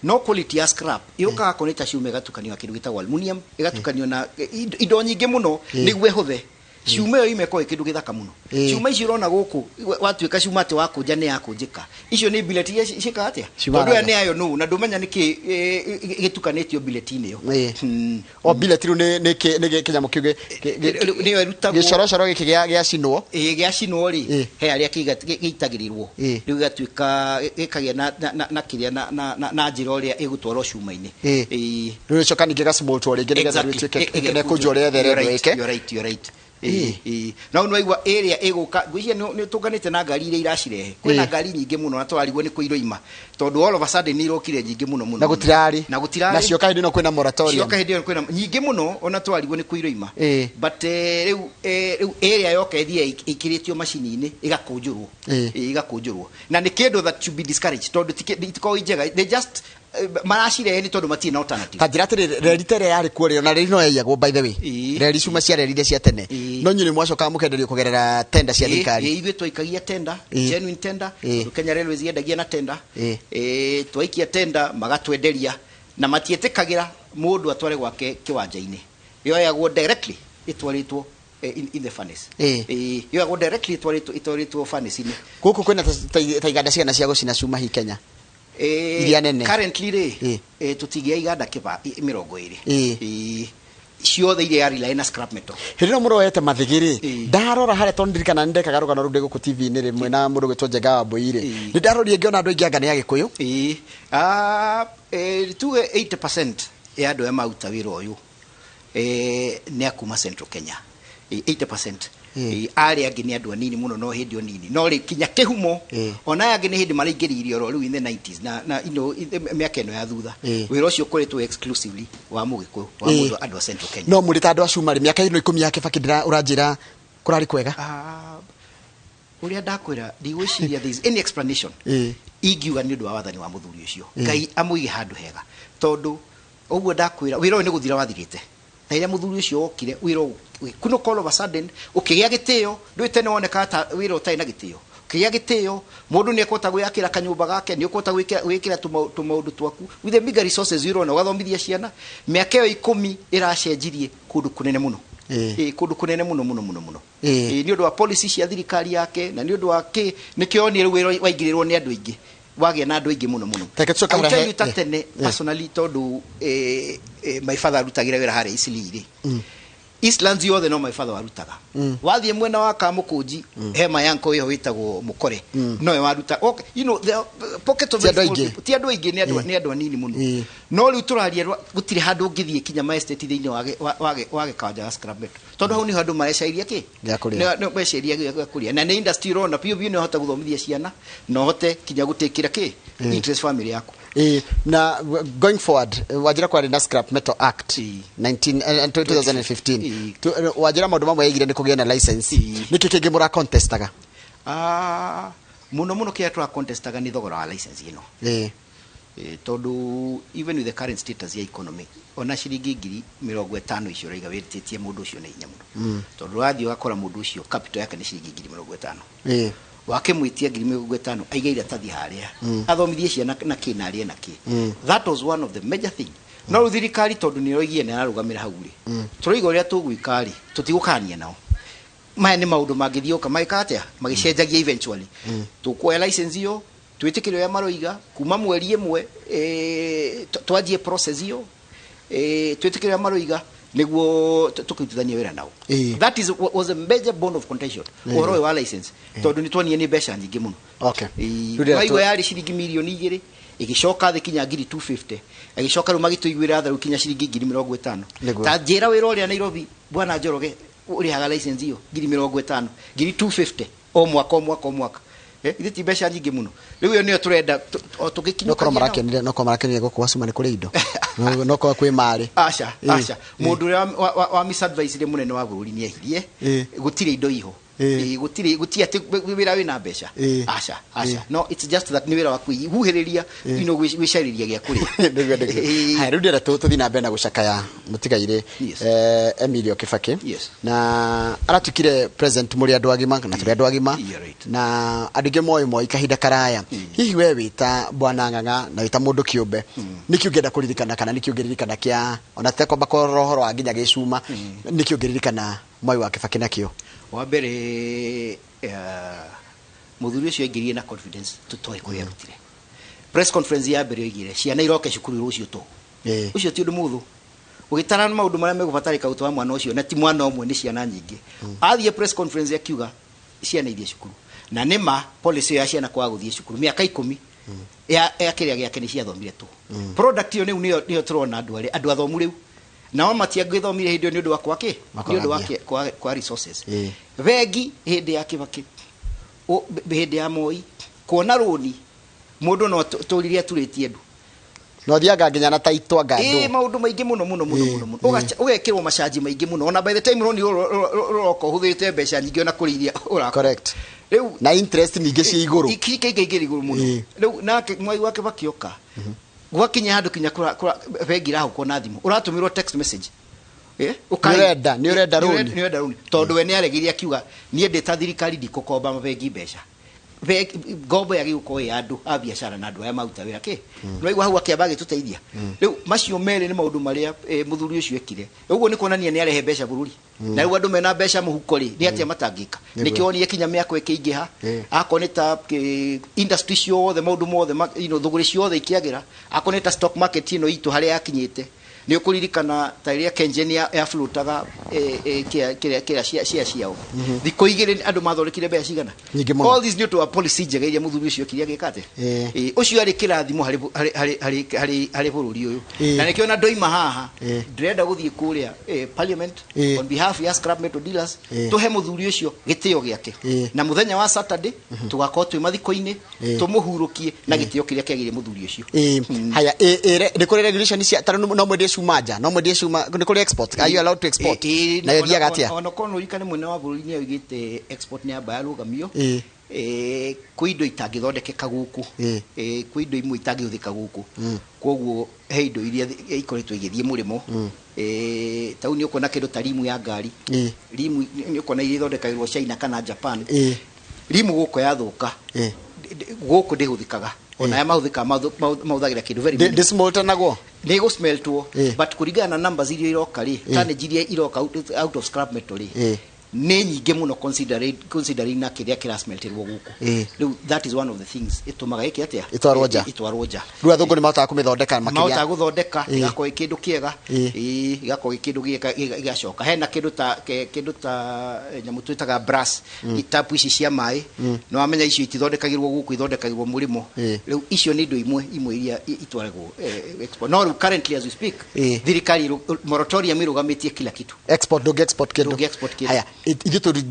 [SPEAKER 2] No quality ya scrap yũkaga korwo nĩ ta cuma ĩgatukanio na kĩndũ gĩtagwo aluminium, ĩgatukanio na indo nyingĩ mũno nĩguo ĩhũthe. Cuma ĩyo ime ĩkorwo ĩ kĩndũ gĩthaka mũno. Cuma icio ũrona gũkũ watuĩka cuma atĩ wakũnja nĩ yakũnjĩka, icio nĩ billet iria ciĩkaga atĩa? Tondũ ĩyo nĩ iron ore na ndũmenya nĩkĩ gĩtukanĩtio billet-inĩ ĩyo.
[SPEAKER 1] O billet rĩu nĩ kĩnyamũ kĩu
[SPEAKER 2] nĩyo ĩrutagwo
[SPEAKER 1] gĩcorocoro gĩkĩ gĩacinwo.
[SPEAKER 2] Gĩacinwo rĩ, he harĩa gĩitagĩrĩrwo, rĩu gĩgatuĩka gĩkagĩa na kĩrĩa na njĩra ũrĩa ĩgũtwarwo cuma-inĩ.
[SPEAKER 1] Rĩu ĩcoka ningĩ ĩgacimũtwo rĩngĩ nĩgetha rĩtuĩke nĩkũnjwo rĩethe rĩendwo ĩke.
[SPEAKER 2] You're right, you're right. No nĩ waigua ĩrĩa ĩgũka, ngwĩciria nĩ ũtũnganĩte na ngari iria iracirehe. Kwĩna ngari nyingĩ mũno na tũrarigwo nĩ kũ iroima, tondũ all of a sudden nĩ irokire nyingĩ mũno mũno.
[SPEAKER 1] Na gũtirarĩ.
[SPEAKER 2] Na gũtirarĩ.
[SPEAKER 1] Na cioka hĩndĩ ĩno kwĩna moratorium.
[SPEAKER 2] Cioka hĩndĩ ĩno kwĩna nyingĩ mũno, ona tũrarigwo nĩ kũ iroima. But rĩu ĩrĩa yoka ĩthiĩ ĩkĩrĩtio macini-inĩ ĩgakũnjũrwo. Ĩgakũnjũrwo. Na nĩ kĩndũ that should be discouraged, tondũ itikoragwo i njega. They just maracirehe nĩ tondũ matirĩ na alternative.
[SPEAKER 1] Ta njĩra atĩrĩrĩ, reri ta ĩrĩa yarĩ kuo rĩ, ona reri no yaiyagwo by the way. Reri cuma cia reri iria cia tene. No inyuĩ nĩ mwacokaga mũkenderio kũgerera tender cia thirikari.
[SPEAKER 2] Ithuĩ twaikagia tender, genuine tender, tondũ Kenya Railways yendagia na tender. Twaikia tender magatwenderia na matiĩtĩkagĩra mũndũ atware gwake kĩwanja-inĩ. Yoyagwo directly ĩtwarĩtwo in the furnace. Yoyagwo directly ĩtwarĩtwo furnace-inĩ.
[SPEAKER 1] Gũkũ kwĩna ta iganda cigana cia gũcina cuma hi Kenya? Iria nene.
[SPEAKER 2] Currently rĩ, tũtigĩa iganda 20. Ciothe iria rely na scrap metal.
[SPEAKER 1] Hĩndĩ ĩno mũroete mathĩgĩ rĩ, ndarora harĩa tondũ ndirikana nĩ ndekaga rũgano rũu ndĩ gũkũ TV-inĩ rĩmwe na mũndũ gwĩtwo Njenga wa Mbũi rĩ, nĩ ndarorire ngĩona andũ aingĩ anga nĩ Agĩkũyũ.
[SPEAKER 2] Tuge 80% ya andũ arĩa maruta wĩra ũyũ nĩ a kuma Central Kenya. 80%. Arĩa angĩ nĩ andũ anini mũno, no hĩndĩ o nini. No rĩ kinya kĩhumo, ona aya angĩ nĩ hĩndĩ maraingĩrĩire oro rĩu in the 90s na mĩaka ĩno ya thutha. Wĩra ũcio ũkoretwo exclusively wa Mũgĩkũyũ, wa mũndũ andũ a Central Kenya.
[SPEAKER 1] No mũrĩ ta andũ a cuma rĩ, mĩaka ĩno 10 ya Kibaki ũranjĩra kũrarĩ kwega?
[SPEAKER 2] Ũrĩa ndakwĩra, ndigwĩciria there is any explanation ingiuga nĩ ũndũ wa wathani wa mũthuri ũcio. Ngai amũige handũ hega, tondũ ũguo ndakwĩra wĩra ũyũ nĩ gũthira wathirĩte. Na rĩrĩa mũthuri ũcio okire, wĩra ũgĩkunũka all of a sudden, ũkĩgĩa gĩtĩo. Ndũĩ tene wonekaga ta wĩra ũtarĩ na gĩtĩo. Ũkĩgĩa gĩtĩo, mũndũ nĩ ekũhota gwĩakĩra kanyũmba gake, nĩ ũkũhota gwĩkĩra tũmaũndũ twaku with the meager resources ũrona, ũgathomithia ciana. Mĩaka ĩyo 10 ĩracenjirie kũndũ kũnene mũno. Kũndũ kũnene mũno mũno mũno mũno. Nĩ ũndũ wa policy cia thirikari yake, na nĩ ũndũ wa kĩ, nĩkĩo onire rĩu wĩra waingĩrĩrwo nĩ andũ aingĩ, wagĩa na andũ aingĩ mũno mũno.
[SPEAKER 1] Reke tũcoke
[SPEAKER 2] I will tell
[SPEAKER 1] harĩa
[SPEAKER 2] you ta tene, personally, tondũ my father arutagĩra wĩra harĩa Eastleigh rĩ. Eastlands yothe no my father warutaga. Wathiĩ mwena wa Kamũkũnji, he my uncle ĩyo wĩtagwo Mũkore, nowe waruta. Okay, you know, the pocket of
[SPEAKER 1] Ti andũ
[SPEAKER 2] very small
[SPEAKER 1] aingĩ.
[SPEAKER 2] people. Ti andũ aingĩ, nĩ andũ anini mũno. No rĩu tũraria gũtirĩ handũ ũngĩthiĩ kinya ma estate thĩinĩ wa gĩkanja ga scrap metal, tondũ hau nĩho andũ marecairia kĩ?
[SPEAKER 1] Gĩa kũrĩa.
[SPEAKER 2] Nĩ mecairia gĩa kũrĩa. Na nĩ industry ũrona biũ biũ nĩ ũhota gũthomithia ciana, na ũhote kinya gũtĩkĩra kĩ? Interest family yaku.
[SPEAKER 1] Na going forward, wanjĩra kwarĩ na Scrap Metal Act 2015. Wanjĩra maũndũ mamwe yaigire nĩ kũgĩa na license. Nĩkĩ kĩngĩ mũra contestaga?
[SPEAKER 2] Mũno mũno kĩrĩa tũra contestaga nĩ thogora wa license ĩno. Tondũ even with the current status ya economy, ona ciringi 50,000 icio ũraiga wĩtĩtie mũndũ ũcio nĩ hinya mũno, tondũ ũrathiĩ ũgakora mũndũ ũcio capital yake nĩ ciringi 50,000. Wakĩmwĩtia 50,000 aige iratathi harĩa athomithie ciana na kĩ na arĩe na kĩ. That was one of the major thing. No rĩu thirikari, tondũ nĩ ĩroigie nĩ ararũgamĩra hau rĩ, tũroiga ũrĩa tũgwĩka rĩ, tũtigũkania nao. Maya nĩ maũndũ mangĩthiĩ oka magĩka atĩa, magĩcenjagia. Eventually tũkuoya license ĩyo, twĩtĩkĩre ũrĩa maroiga kuma mweri 1, twanjie process ĩyo, twĩtĩkĩre ũrĩa maroiga nĩguo tũkĩrutithania wĩra nao. That is was a major bone of contention, ũhoro ũyũ wa license, tondũ nĩ tuonire nĩ mbeca nyingĩ mũno.
[SPEAKER 1] Rĩu ndĩrenda
[SPEAKER 2] Waigua yarĩ ciringi mirioni 2, ĩgĩcoka thĩ kinya ngiri 250, ĩgĩcoka rĩu magĩtũiguĩra tha, rĩu kinya ciringi 50,000. Ta njĩra wĩra ũrĩa Nairobi, bwana Njoroge, ũrĩhaga license ĩyo 50,000, ngiri 250 o mwaka, o mwaka, o mwaka. Ithe ti mbeca nyingĩ mũno? Rĩu ĩyo nĩyo tũrenda o
[SPEAKER 1] nokorwo
[SPEAKER 2] tũgĩkinyũkagia nao.
[SPEAKER 1] Marakenire, nokorwo marakenire gũkũ Wacuma nĩ kũrĩ indo. Nokorwo kwĩ marĩ.
[SPEAKER 2] Aca, aca, mũndũ ũrĩa wa misadvice mũnene wa bũrũri nĩ ehirie. Gũtirĩ indo iho. Gũtirĩ, gũtirĩ atĩ wĩra wĩna mbeca. Aca, aca, no it's just that nĩ wĩra wa kwĩhuhĩrĩria, gwĩcarĩria gĩa kũrĩa.
[SPEAKER 1] Nĩguo. Haya, rĩu ndĩrenda tũthiĩ na mbere na gũcakaya mũtigairĩ Emilio Kibaki. Na aratuĩkire president mũrĩ andũ agima na tũrĩ andũ agima.
[SPEAKER 2] Yeah, right.
[SPEAKER 1] Na andũ aingĩ moĩ Moi kahinda karaya. Hihi we wĩta bwana Ng'ang'a na wĩta mũndũ kĩũmbe, nĩkĩ ũngĩenda kũririkana, kana nĩkĩ ũngĩririkana kĩa ona tekwamba kũrora ũhoro wa nginya gĩcuma, nĩkĩ ũngĩririkana Mwai wa Kibaki nakĩo?
[SPEAKER 2] Wa mbere, mũthuri ũcio aingĩrire na confidence tũtoĩ kũrĩa arutire. Press conference ya mbere oigire ciana iroke cukuru rũciũ tũ. Ũcio ti ũndũ mũhũthũ ũgĩtara maũndũ marĩa megũbatarĩka gũtwara mwana ũcio, na ti mwana ũmwe, nĩ ciana nyingĩ. Athiĩ press conference akiuga ciana ithiĩ cukuru, na nĩ ma policy ĩyo ya ciana kwaga gũthiĩ cukuru mĩaka 10 ya kĩrĩa gĩake nĩ ciathomire tũ. Product ĩyo rĩu nĩyo tũrona, andũ arĩa andũ athomu rĩu nao matiangĩthomire hĩndĩ ĩyo nĩ ũndũ wa kwa kĩ, nĩ ũndũ wa
[SPEAKER 1] Makwaga
[SPEAKER 2] kwa resources. Bengi hĩndĩ ya Kibaki, hĩndĩ ya Moi, kuona rũni mũndũ no tũrire aturĩtie ndu.
[SPEAKER 1] No thiaga nginya na taitwa ngandũ.
[SPEAKER 2] Maũndũ maingĩ mũno mũno mũno mũno mũno. Ũgekĩrwo macanji maingĩ mũno, ona by the time rũni rũroka ũhũthĩrĩte mbeca nyingĩ ona kũrĩ iria ũrakora. Rĩu
[SPEAKER 1] Na interest ningĩ ciĩ igũrũ.
[SPEAKER 2] Ikaingĩra igũrũ mũno. Rĩu nake Mwai wa Kibaki oka, gwakinya handũ kinya bengi irahũkwo na thimũ, ũratũmĩrwo text message.
[SPEAKER 1] Nĩ ũrenda rũni.
[SPEAKER 2] Nĩ ũrenda rũni, tondũ we nĩ aregire akiuga niĩ ndĩ ta thirikari ndikũkomba mabengi mbeca. Ngombo yagĩrĩirwo gũkorwo ĩ ya andũ a biacara na andũ arĩa maruta wĩra kĩ nĩwaigua hau akĩamba agĩtũteithia. Rĩu macio merĩ nĩ maũndũ marĩa mũthuri ũcio ekire. Ũguo nĩ kuonania nĩ arehe mbeca bũrũri, na rĩu andũ mena mbeca mũhuko rĩ, nĩ atĩa matangĩka? Nĩkĩo wonire kinya mĩako ĩkĩingĩha, akorwo nĩ ta industry ciothe, maũndũ mothe thũgũrĩ ciothe ikĩagĩra, akorwo nĩ ta stock market ĩno itũ harĩa yakinyĩte. Nĩ ũkũririkana ta rĩrĩa KenGen ya floataga kĩrĩa cia ciao, thikũ 2 andũ mathondekire mbeca cigana?
[SPEAKER 1] Nyingĩ mũno.
[SPEAKER 2] All this nĩ ũndũ wa policy njega iria mũthuri ũcio okire agĩka atĩa. Ũcio arĩ kĩrathimo harĩ bũrũri ũyũ. Na nĩkĩo na ndoima haha ndĩrenda gũthiĩ kũrĩa parliament on behalf ya scrap metal dealers, tũhe mũthuri ũcio gĩtĩo gĩake, na mũthenya wa Saturday tũgakorwo twĩ mathiko-inĩ, tũmũhurũkie na gĩtĩo kĩrĩa kĩagĩrĩire mũthuri ũcio.
[SPEAKER 1] Haya, nĩ kũrĩ regulation cia ta rĩu no mwendie cuma nja, no mwendie cuma, nĩ kũrĩ export, are you allowed to export? Na ĩthiaga atĩa?
[SPEAKER 2] Ona korwo nĩũririkane mwena wa bũrũri nĩ oigĩte export nĩ yamba yarũgamio. Kwĩ indo itangĩthondekeka gũkũ. Kwĩ indo imwe itangĩhũthĩka gũkũ, koguo he indo iria ikoretwo igĩthiĩ mũrĩmo. Ta rĩu nĩ ũkuona kĩndũ ta rimu ya ngari. Rimu nĩ ũkuona iria ithondekagĩrwo China kana Japan. Rimu gũkũ yathũka, gũkũ ndĩhũthĩkaga, ona aya mahũthĩkaga mahũthagĩra kĩndũ very minimal.
[SPEAKER 1] Ndĩsmoltanagwo?
[SPEAKER 2] Nĩ gũsmeltwo, but kũringana na numbers iria iroka rĩ, tonnage iria iroka out of scrap metal rĩ, nĩ nyingĩ mũno considering na kĩrĩa kĩrasmelterwo gũkũ. Rĩu that is one of the things ĩtũmaga ĩke atĩa?
[SPEAKER 1] Ĩtwarwo nja.
[SPEAKER 2] Ĩtwarwo nja.
[SPEAKER 1] Rĩu athũngũ nĩ mahotaga kũmĩthondeka makĩria.
[SPEAKER 2] Mahotaga gũthondeka ĩgakorwo ĩ kĩndũ kĩega. Ĩgakorwo ĩ kĩndũ gĩgacoka hena kĩndũ ta nyamũ twĩtaga brass tap ici cia maĩ. No wamenya icio itithondekagĩrwo gũkũ, ithondekagĩrwo mũrĩmo. Rĩu icio nĩ indo imwe iria itwaragwo export. No rĩu currently as we speak, thirikari moratorium ĩrũgamĩtie kila kitu.
[SPEAKER 1] Export, ndũngĩ export kĩndũ.
[SPEAKER 2] Ndũngĩ export kĩndũ.
[SPEAKER 1] Haya, ithuĩ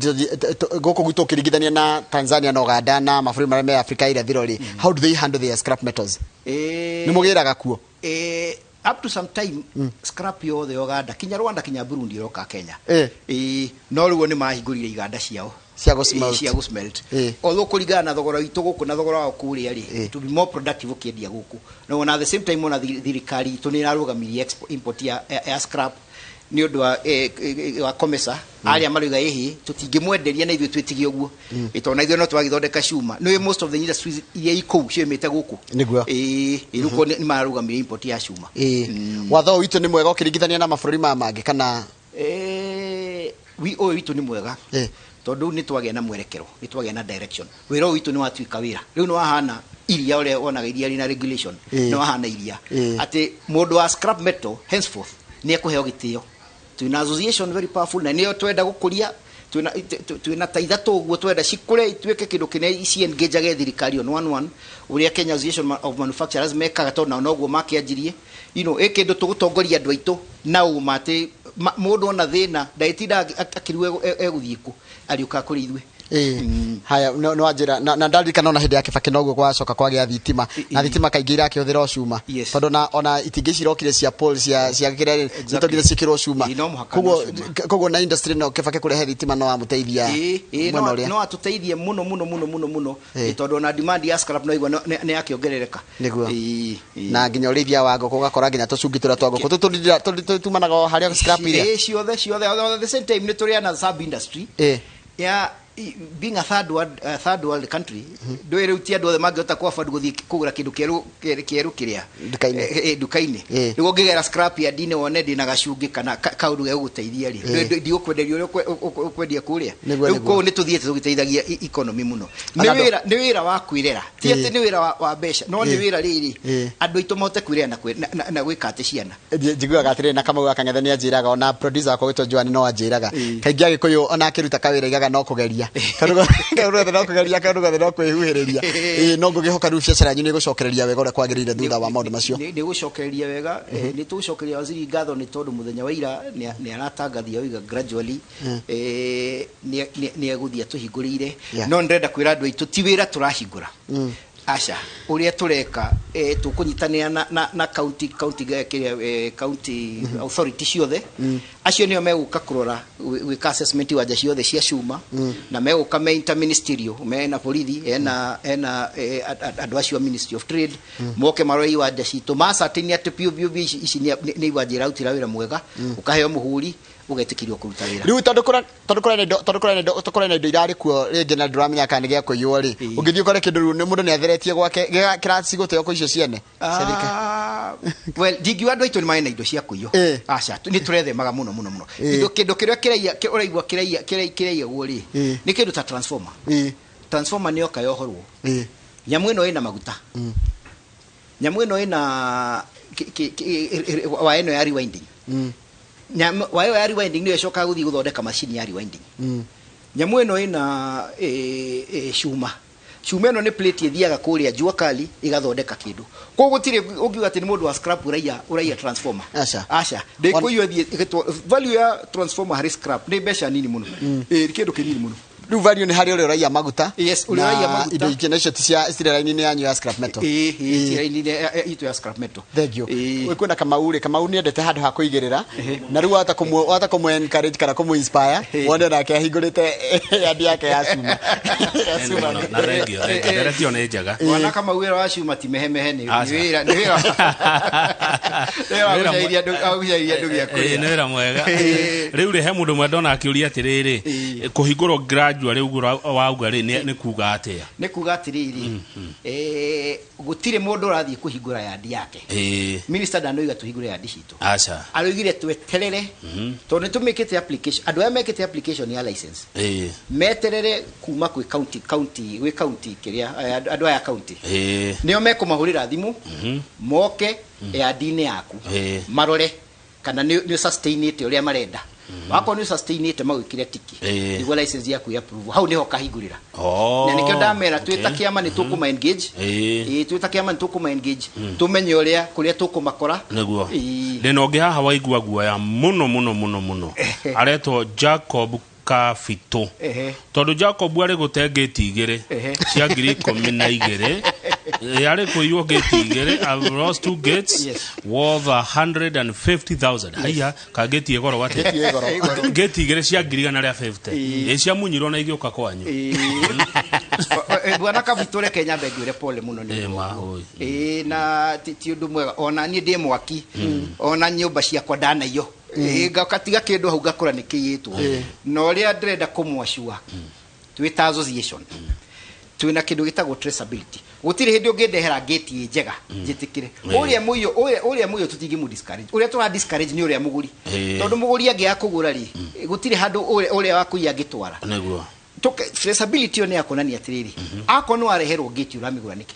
[SPEAKER 1] gũkũ gwitũ ũkĩringithania na Tanzania na Uganda na mabũrũri marĩa me Afrika ya irathĩro rĩ, how do they handle their scrap metals? Nĩ mũgĩraga kuo?
[SPEAKER 2] Up to some time scrap yothe ya Uganda kinya Rwanda kinya Burundi ĩroka Kenya. No rĩu nĩ mahingũrire iganda ciao.
[SPEAKER 1] Cia gũ-smelt.
[SPEAKER 2] Cia gũ-smelt. Although kũringana na thogora witũ gũkũ na thogora wao kũrĩa rĩ, to be more productive ũkĩendia gũkũ. No ona at the same time ona thirikari itũ nĩ ĩrarũgamirie import ya scrap nĩ ũndũ wa COMESA arĩa maroiga ĩhĩ tũtingĩmwenderia na ithuĩ twĩtigie ũguo. Tondũ na ithuĩ no twagĩthondeka cuma. Nĩ most of the industries iria i kũu ciumĩte gũkũ. Ĩĩ rĩu koguo nĩ mararũgamirie import ya cuma.
[SPEAKER 1] Watho ũyũ witũ nĩ mwega ũkĩringithania na mabũrũri maya mangĩ kana?
[SPEAKER 2] Ũyũ witũ nĩ mwega. Tondũ rĩu nĩ twagĩa na mwerekero, nĩ twagĩa na direction. Wĩra ũyũ witũ nĩ watuĩka wĩra. Rĩu nĩ wahana iria ũrĩa wonaga iria rĩna regulation. Nĩ wahana iria. Atĩ mũndũ wa scrap metal henceforth nĩ ekũheo gĩtĩo. Twĩna association very powerful na nĩyo twenda gũkũria. Twĩna ta ithatũ ũguo twenda cikũre ituĩke kĩndũ kĩnene ci engage thirikari on one one ũrĩa Kenya Association of Manufacturers mekaga tondũ nao noguo makĩanjirie. Ĩ kĩndũ tũgũtongoria andũ aitũ na ũma atĩ mũndũ ona thĩna ndagĩtinda akĩrigwo egũthiĩ kũ, ariũkaga kũrĩ ithuĩ.
[SPEAKER 1] Haya, no wanjĩra, na ndarikana ona hĩndĩ ya Kibaki noguo gwacoka kwagĩa thitima. Na thitima kaingĩ irakĩhũthĩra o cuma. Tondũ ona itingĩ ici irokire cia pole cia kĩrĩa rĩ, nĩ tondũ ciĩkĩrwo cuma.
[SPEAKER 2] No mũhaka no cuma.
[SPEAKER 1] Koguo na industry no Kibaki kũrehe thitima no amũteithia mwena ũrĩa.
[SPEAKER 2] No atũteithie mũno, mũno, mũno, mũno, mũno. Tondũ ona demand ya scrap no igua nĩ yakĩongerereka.
[SPEAKER 1] Na nginya ũrĩithia wa ngũkũ ũgakora nginya tũcungi tũrĩa twa ngũkũ. Tũtumanaga o harĩa scrap iria.
[SPEAKER 2] Ciothe, ciothe. At the same time nĩ tũrĩ na sub industry. Ya being a third world country, ndũĩ rĩu ti andũ othe mangĩhota kũ afford gũthiĩ kũgũra kĩndũ kĩerũ kĩrĩa.
[SPEAKER 1] Nduka-inĩ.
[SPEAKER 2] Nduka-inĩ. Nĩguo ũngĩgera scrap yard -inĩ wone ndĩna gacungĩ kana kaũndũ ge gũgũteithia rĩ. Ndigũkwenderia ũrĩa ũkwendia kũrĩa. Rĩu kũu nĩ tũthiĩte tũgĩteithagia economy mũno. Nĩ
[SPEAKER 1] Ona andũ-
[SPEAKER 2] wĩra wa kwĩrera. Ti atĩ nĩ wĩra wa mbeca, no nĩ wĩra rĩrĩ. Andũ aitũ mahote kwĩrera na gwĩka atĩ ciana.
[SPEAKER 1] Njiguaga atĩrĩrĩ, na Kamau wa Kang'ethe nĩ anjĩraga, ona producer wakwa gwĩtwo Joan no anjĩraga. Kaingĩ Agĩkũyũ ona akĩruta kawĩra aigaga no kũgeria. Kaũndũ gothe no kũgeria, kaũndũ gothe no kwĩhuhĩrĩria. No ngũkĩhoka rĩu biacara yanyu nĩ ĩgũcokereria wega ũrĩa kwagĩrĩire thutha wa maũndũ macio.
[SPEAKER 2] Nĩ ĩgũcokereria wega. Nĩ tũgũcokeria waziri ngatho nĩ tondũ mũthenya wa ira nĩ aratangathia oiga gradually, nĩ egũthiĩ atũhingũrĩire. No ndĩrenda kwĩra andũ aitũ ti wĩra tũrahingũra. Aca, ũrĩa tũreka, tũkũnyitanĩra na county, county, kĩrĩa, county authority ciothe. Acio nĩo megũka kũrora, gwĩka assessment iwanja ciothe cia cuma, na megũka me interministerial, me na borithi, ena, andũ acio a Ministry of Trade, moke marore iwanja citũ, ma ascertain atĩ biũ biũ biũ ici nĩ iwanja irarutĩra wĩra mwega, ũkaheo mũhũri, ũgetĩkĩrio kũruta wĩra.
[SPEAKER 1] Rĩu tondũ kũrĩa nĩ indo, tondũ kũrĩa nĩ indo, tondũ kũrĩa nĩ indo irarĩ kuo rĩngĩ na ndũramenya kana nĩ gĩa kũiywo rĩ. Ũngĩthiĩ ũkore kĩndũ rĩu mũndũ nĩ atheretie gwake, kĩracigũteo kũ icio ciene? Cia thirikari.
[SPEAKER 2] Well, ndingiuga andũ aitũ nĩ marĩ na indo cia kũiywo. Aca, nĩ tũrethemaga mũno, mũno, mũno. Indo, kĩndũ kĩrĩa kĩraiya, ũraigua kĩraiya, kĩraiya, kĩraiyagwo rĩ, nĩ kĩndũ ta transformer. Transformer nĩ yoka yohorwo. Nyamũ ĩno ĩna maguta. Nyamũ ĩno ĩna waya ĩno ya rewinding. Nyamũ, waya ĩyo ya rewinding nĩyo ĩcokaga gũthiĩ gũthondeka macini ya rewinding. Nyamũ ĩno ĩna, cuma. Cuma ĩno nĩ plate ĩthiaga kũrĩa jua kali ĩgathondeka kĩndũ. Koguo gũtirĩ ũngiuga atĩ nĩ mũndũ wa scrap ũraiya transformer.
[SPEAKER 1] Aca.
[SPEAKER 2] Aca. Ndĩkũiywo ĩthiĩ ĩgĩtwo, value ya transformer harĩ scrap nĩ mbeca nini mũno. Nĩ kĩndũ kĩnini mũno.
[SPEAKER 1] Rĩu value nĩ harĩ ũrĩa ũraiya maguta.
[SPEAKER 2] Yes, ũrĩa ũraiya
[SPEAKER 1] Na
[SPEAKER 2] maguta.
[SPEAKER 1] indo ingĩ nacio ti cia citirĩ raini-inĩ yanyu ya scrap metal.
[SPEAKER 2] Ti raini-inĩ itũ ya scrap metal.
[SPEAKER 1] Thank you. Wĩ kwĩna Kamau rĩ, Kamau nĩ endete handũ ha kũigĩrĩra. Na rĩu wahota wahota kũmũ encourage kana kũmũ inspire, wone nake ahingũrĩte yandi yake ya cuma. Ya cuma.
[SPEAKER 3] Na thank you, thank you. Ndereti ĩyo nĩ njega.
[SPEAKER 2] Mwana Kamau wĩra wa cuma ti mehemehe,
[SPEAKER 3] Aca.
[SPEAKER 2] nĩ wĩra. Nĩ wĩra wa
[SPEAKER 3] Wĩra
[SPEAKER 2] gũcaria andũ, wa gũcaria andũ gĩa kũrĩa.
[SPEAKER 3] Nĩ wĩra mwega. Rĩu rĩ, he mũndũ ũmwe ndona akĩũria atĩrĩrĩ, kũhingũrwo gradually ũguo wauga rĩ, nĩ kuga atĩa?
[SPEAKER 2] Nĩ kuga atĩrĩrĩ, gũtirĩ mũndũ ũrathiĩ kũhingũra yandi yake. Minister ndanoiga tũhingũre yandi citũ.
[SPEAKER 3] Aca.
[SPEAKER 2] Aroigire tweterere, tondũ nĩ tũmĩkĩte application, andũ arĩa mekĩte application ya license. Meterere kuma kwĩ county, county, gwĩ county kĩrĩa, andũ aya county. Nĩo mekũmahũrĩra thimũ, moke yandi-inĩ yaku. Marore kana nĩ sustainĩte ũrĩa marenda. Wakorwo nĩ sustainĩte magwĩkĩre tiki. Nĩguo license yaku ya approve. Hau nĩho kahingũrĩra. Na nĩkĩo ndamera twĩ ta kĩama nĩ tũkũma engage. Twĩ ta kĩama nĩ tũkũma engage. Tũmenye ũrĩa kũrĩa tũkũmakora.
[SPEAKER 3] Nĩguo. Ndĩna ũngĩ haha waigua guoya mũno, mũno, mũno, mũno. Aretwo Jacob Kabitũ. Tondũ Jacob arĩ gũte ngĩti igĩrĩ cia ngiri ikũmi na igĩrĩ. Yarĩ kũiywo gate igĩrĩ. I've lost two gates worth 150,000. Haiya, ka gate ĩ goro atĩa?
[SPEAKER 1] Gate ĩ goro.
[SPEAKER 3] Gate igĩrĩ cia 150,000 ĩ ciamunyirwo na igĩũka kwanyu.
[SPEAKER 2] Bwana Kavitũ, reke nyambe ngwĩre pole mũno nĩ
[SPEAKER 3] Ĩ,
[SPEAKER 2] ũndũ
[SPEAKER 3] ma,
[SPEAKER 2] ũguo.
[SPEAKER 3] oi.
[SPEAKER 2] Ĩ, na ti ũndũ mwega, ona niĩ ndĩ mwaki, ona nyũmba ciakwa ndanaiywo. Ĩ, ngatiga kĩndũ hau ngakora nĩ kĩiyĩtwo. Na ũrĩa ndĩrenda kũmwacua, twĩ ta association twĩna kĩndũ gĩtagwo traceability. Gũtirĩ hĩndĩ ũngĩndehera ngĩti ĩ njega njĩtĩkĩre. Ũrĩa mũiyũ, ũrĩa mũiyũ tũtingĩmũ discourage. Ũrĩa tũra discourage nĩ ũrĩa mũgũri, tondũ mũgũri angĩaga kũgũra rĩ, gũtirĩ handũ ũrĩa wa kũiya angĩtwara. Traceability ĩyo nĩ ya kuonania atĩrĩrĩ, akorwo nĩ wareherwo ngĩti, ũramĩgũra nĩkĩ?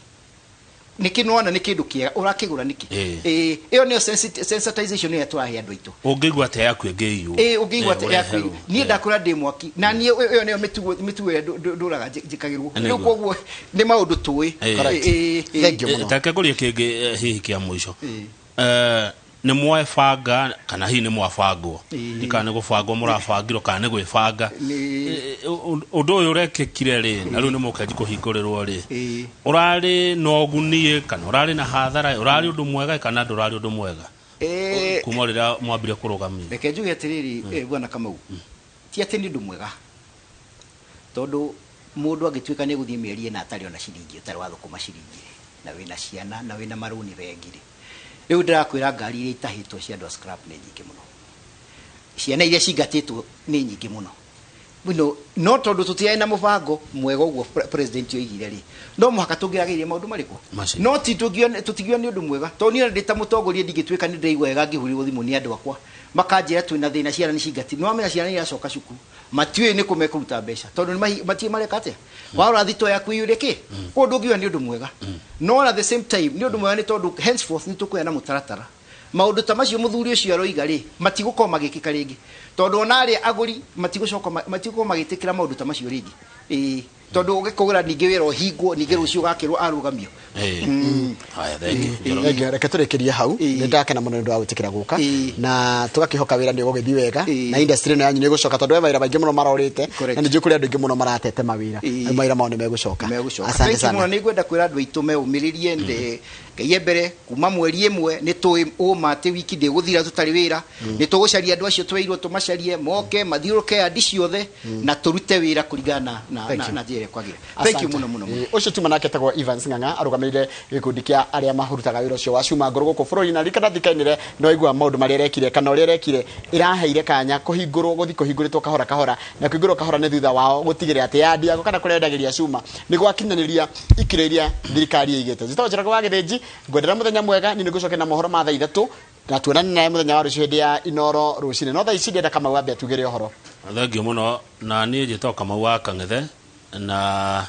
[SPEAKER 2] Nĩkĩ nĩwona nĩ kĩndũ kĩega ũrakĩgũra nĩkĩ? Ĩyo nĩyo sensitization ĩrĩa tũrahe andũ aitũ.
[SPEAKER 3] Ũngĩigua atĩa yaku ĩngĩiywo?
[SPEAKER 2] Ĩ, ũngĩigua atĩa yaku
[SPEAKER 3] ũreherwo.
[SPEAKER 2] Niĩ ndakũra ndĩ mwaki na niĩ ĩyo nĩyo mĩtugo ĩrĩa ndũraga njĩkagĩrwo rĩu. Koguo nĩ maũndũ tũĩ. Ĩ.
[SPEAKER 1] Thank you mũno.
[SPEAKER 3] Take ngũrie kĩngĩ, hihi kĩa mũico. Nĩ mwebanga kana hihi nĩ mwabangwo? Kana nĩ gũbangwo mũrabangirwo kana nĩ gwĩbanga? Ũndũ ũyũ ũrekĩkire rĩ, na rĩu nĩ mũkenji kũhingũrĩrwo rĩ, ũrarĩ na ũguni kana ũrarĩ na hathara? Ũrarĩ ũndũ mwega kana ndũrarĩ ũndũ mwega kuma rĩrĩa mwambire kũrũgamia?
[SPEAKER 2] Reke njuge atĩrĩrĩ, bwana Kamau, ti atĩ nĩ ũndũ mwega, tondũ mũndũ angĩtuĩka nĩ gũthiĩ mĩeri 4 atarĩ ona ciringi, ũtarĩ wathũkũma ciringi rĩ, na wĩna ciana na wĩna marũni bengi rĩ, rĩu ndĩrakwĩra ngari iria itahĩtwo cia andũ a scrap nĩ nyingĩ mũno, ciana iria cingatĩtwo nĩ nyingĩ mũno no no tondũ tũtiarĩ na mũbango mwega ũguo president oigire rĩ, no mũhaka tũngĩragĩire maũndũ marĩkũ.
[SPEAKER 3] Macio.
[SPEAKER 2] No ti tũtingiona nĩ ũndũ mwega, tondũ niĩ ndĩ ta mũtongoria ndingĩtuĩka nĩ ndĩraigua wega ngĩhũrĩrwo thimũ nĩ andũ akwa makanjĩra twĩna thĩna, ciana nĩ cingati. Nĩ wamenya ciana iracoka cukuru, matiũĩ nĩ kũ mekũruta mbeca, tondũ matiũĩ mareka atĩa. Warora thito yaku iyũre kĩ, koguo ndũngiuga nĩ ũndũ mwega. No at the same time nĩ ũndũ mwega, nĩ tondũ henceforth nĩ tũkũgĩa na mũtaratara. Maũndũ ta macio mũthuri ũcio aroiga rĩ, matigũkorwo magĩkĩka rĩngĩ, tondũ ona arĩa agũri matigũcoka matigũkorwo magĩtĩkĩra maũndũ ta macio rĩngĩ. Ĩĩ, tondũ ũgĩkũgũra ningĩ wĩra ũhingwo, ningĩ rũciũ ũgakĩrwo arũgamio.
[SPEAKER 3] Haya, thank you. Njoroge.
[SPEAKER 1] Thank you. Reke tũrĩkĩrie hau. Nĩ ndakena mũno nĩ ũndũ wa gwĩtĩkĩra gũka, na tũgakĩhoka wĩra nĩ ũgũgĩthiĩ wega na industry ĩno yanyu nĩ ĩgũcoka, tondũ he mawĩra maingĩ mũno marorĩte na nĩ njũĩ kũrĩ andũ aingĩ mũno maratete mawĩra. Rĩu mawĩra mao nĩ megũcoka.
[SPEAKER 2] Megũcoka.
[SPEAKER 1] Asante
[SPEAKER 2] Thank you
[SPEAKER 1] sana.
[SPEAKER 2] Mũno. Nĩ ngwenda kwĩra andũ aitũ meũmĩrĩrie nde Ngai mbere kuma mweri 1. Nĩ tũĩ ũma atĩ wiki ndĩgũthira tũtarĩ wĩra. Nĩ tũgũcaria andũ acio tweirwo tũmacarie moke mathiũrũke andi ciothe na tũrute wĩra kũringana na,
[SPEAKER 1] Thank
[SPEAKER 2] na,
[SPEAKER 1] you.
[SPEAKER 2] na njĩra ĩrĩa kwagĩrĩire. Thank you
[SPEAKER 1] Asante.
[SPEAKER 2] mũno mũno mũno.
[SPEAKER 1] Ũcio tuma nake etagwo Evans Ng'ang'a, arũgamĩrĩire gĩkundi kĩa arĩa mahurutaga wĩra ũcio wa cuma ngũrũ gũkũ bũrũri. Na ririkana thikainĩre no igua maũndũ marĩa arekire kana ũrĩa arekire ĩraheire kanya kũhingũrwo gũthi kũhingũrĩtwo kahora kahora, na kũhingũrwo kahora nĩ thutha wao gũtigĩrĩra atĩ yandi yako kana kũrĩa endagĩria cuma nĩ gwakinyanĩria ikĩro iria thirikari ĩigĩte. Njĩtagwo Njoroge wa Gĩthĩnji, ngwendera mũthenya mwega. Niĩ nĩngũcokia na mohoro ma thaa 3, na tuonane nawe mũthenya wa rũciũ hĩndĩ ya Inoro rũcinĩ. No thaa ici ndĩrenda Kamau ambe atugĩre ũhoro.
[SPEAKER 3] Thank you mũno. Na niĩ njĩtagwo Kamau wa Kang'ethe, na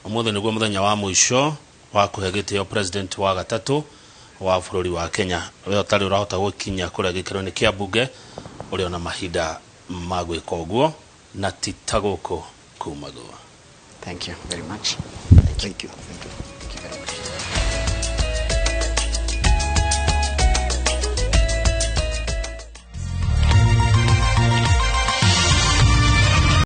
[SPEAKER 3] ũmũthĩ nĩguo mũthenya wa mũico wa kũhe gĩtĩo president wa gatatũ wa bũrũri wa Kenya. We ũtarĩ ũrahota gũkinya kũrĩa gĩkĩro-inĩ kĩa mbunge, ũrĩ ona mahinda ma gwĩka ũguo, na ti ta gũkũ kumagwo.
[SPEAKER 1] Thank you very much.
[SPEAKER 2] Thank you. Thank you.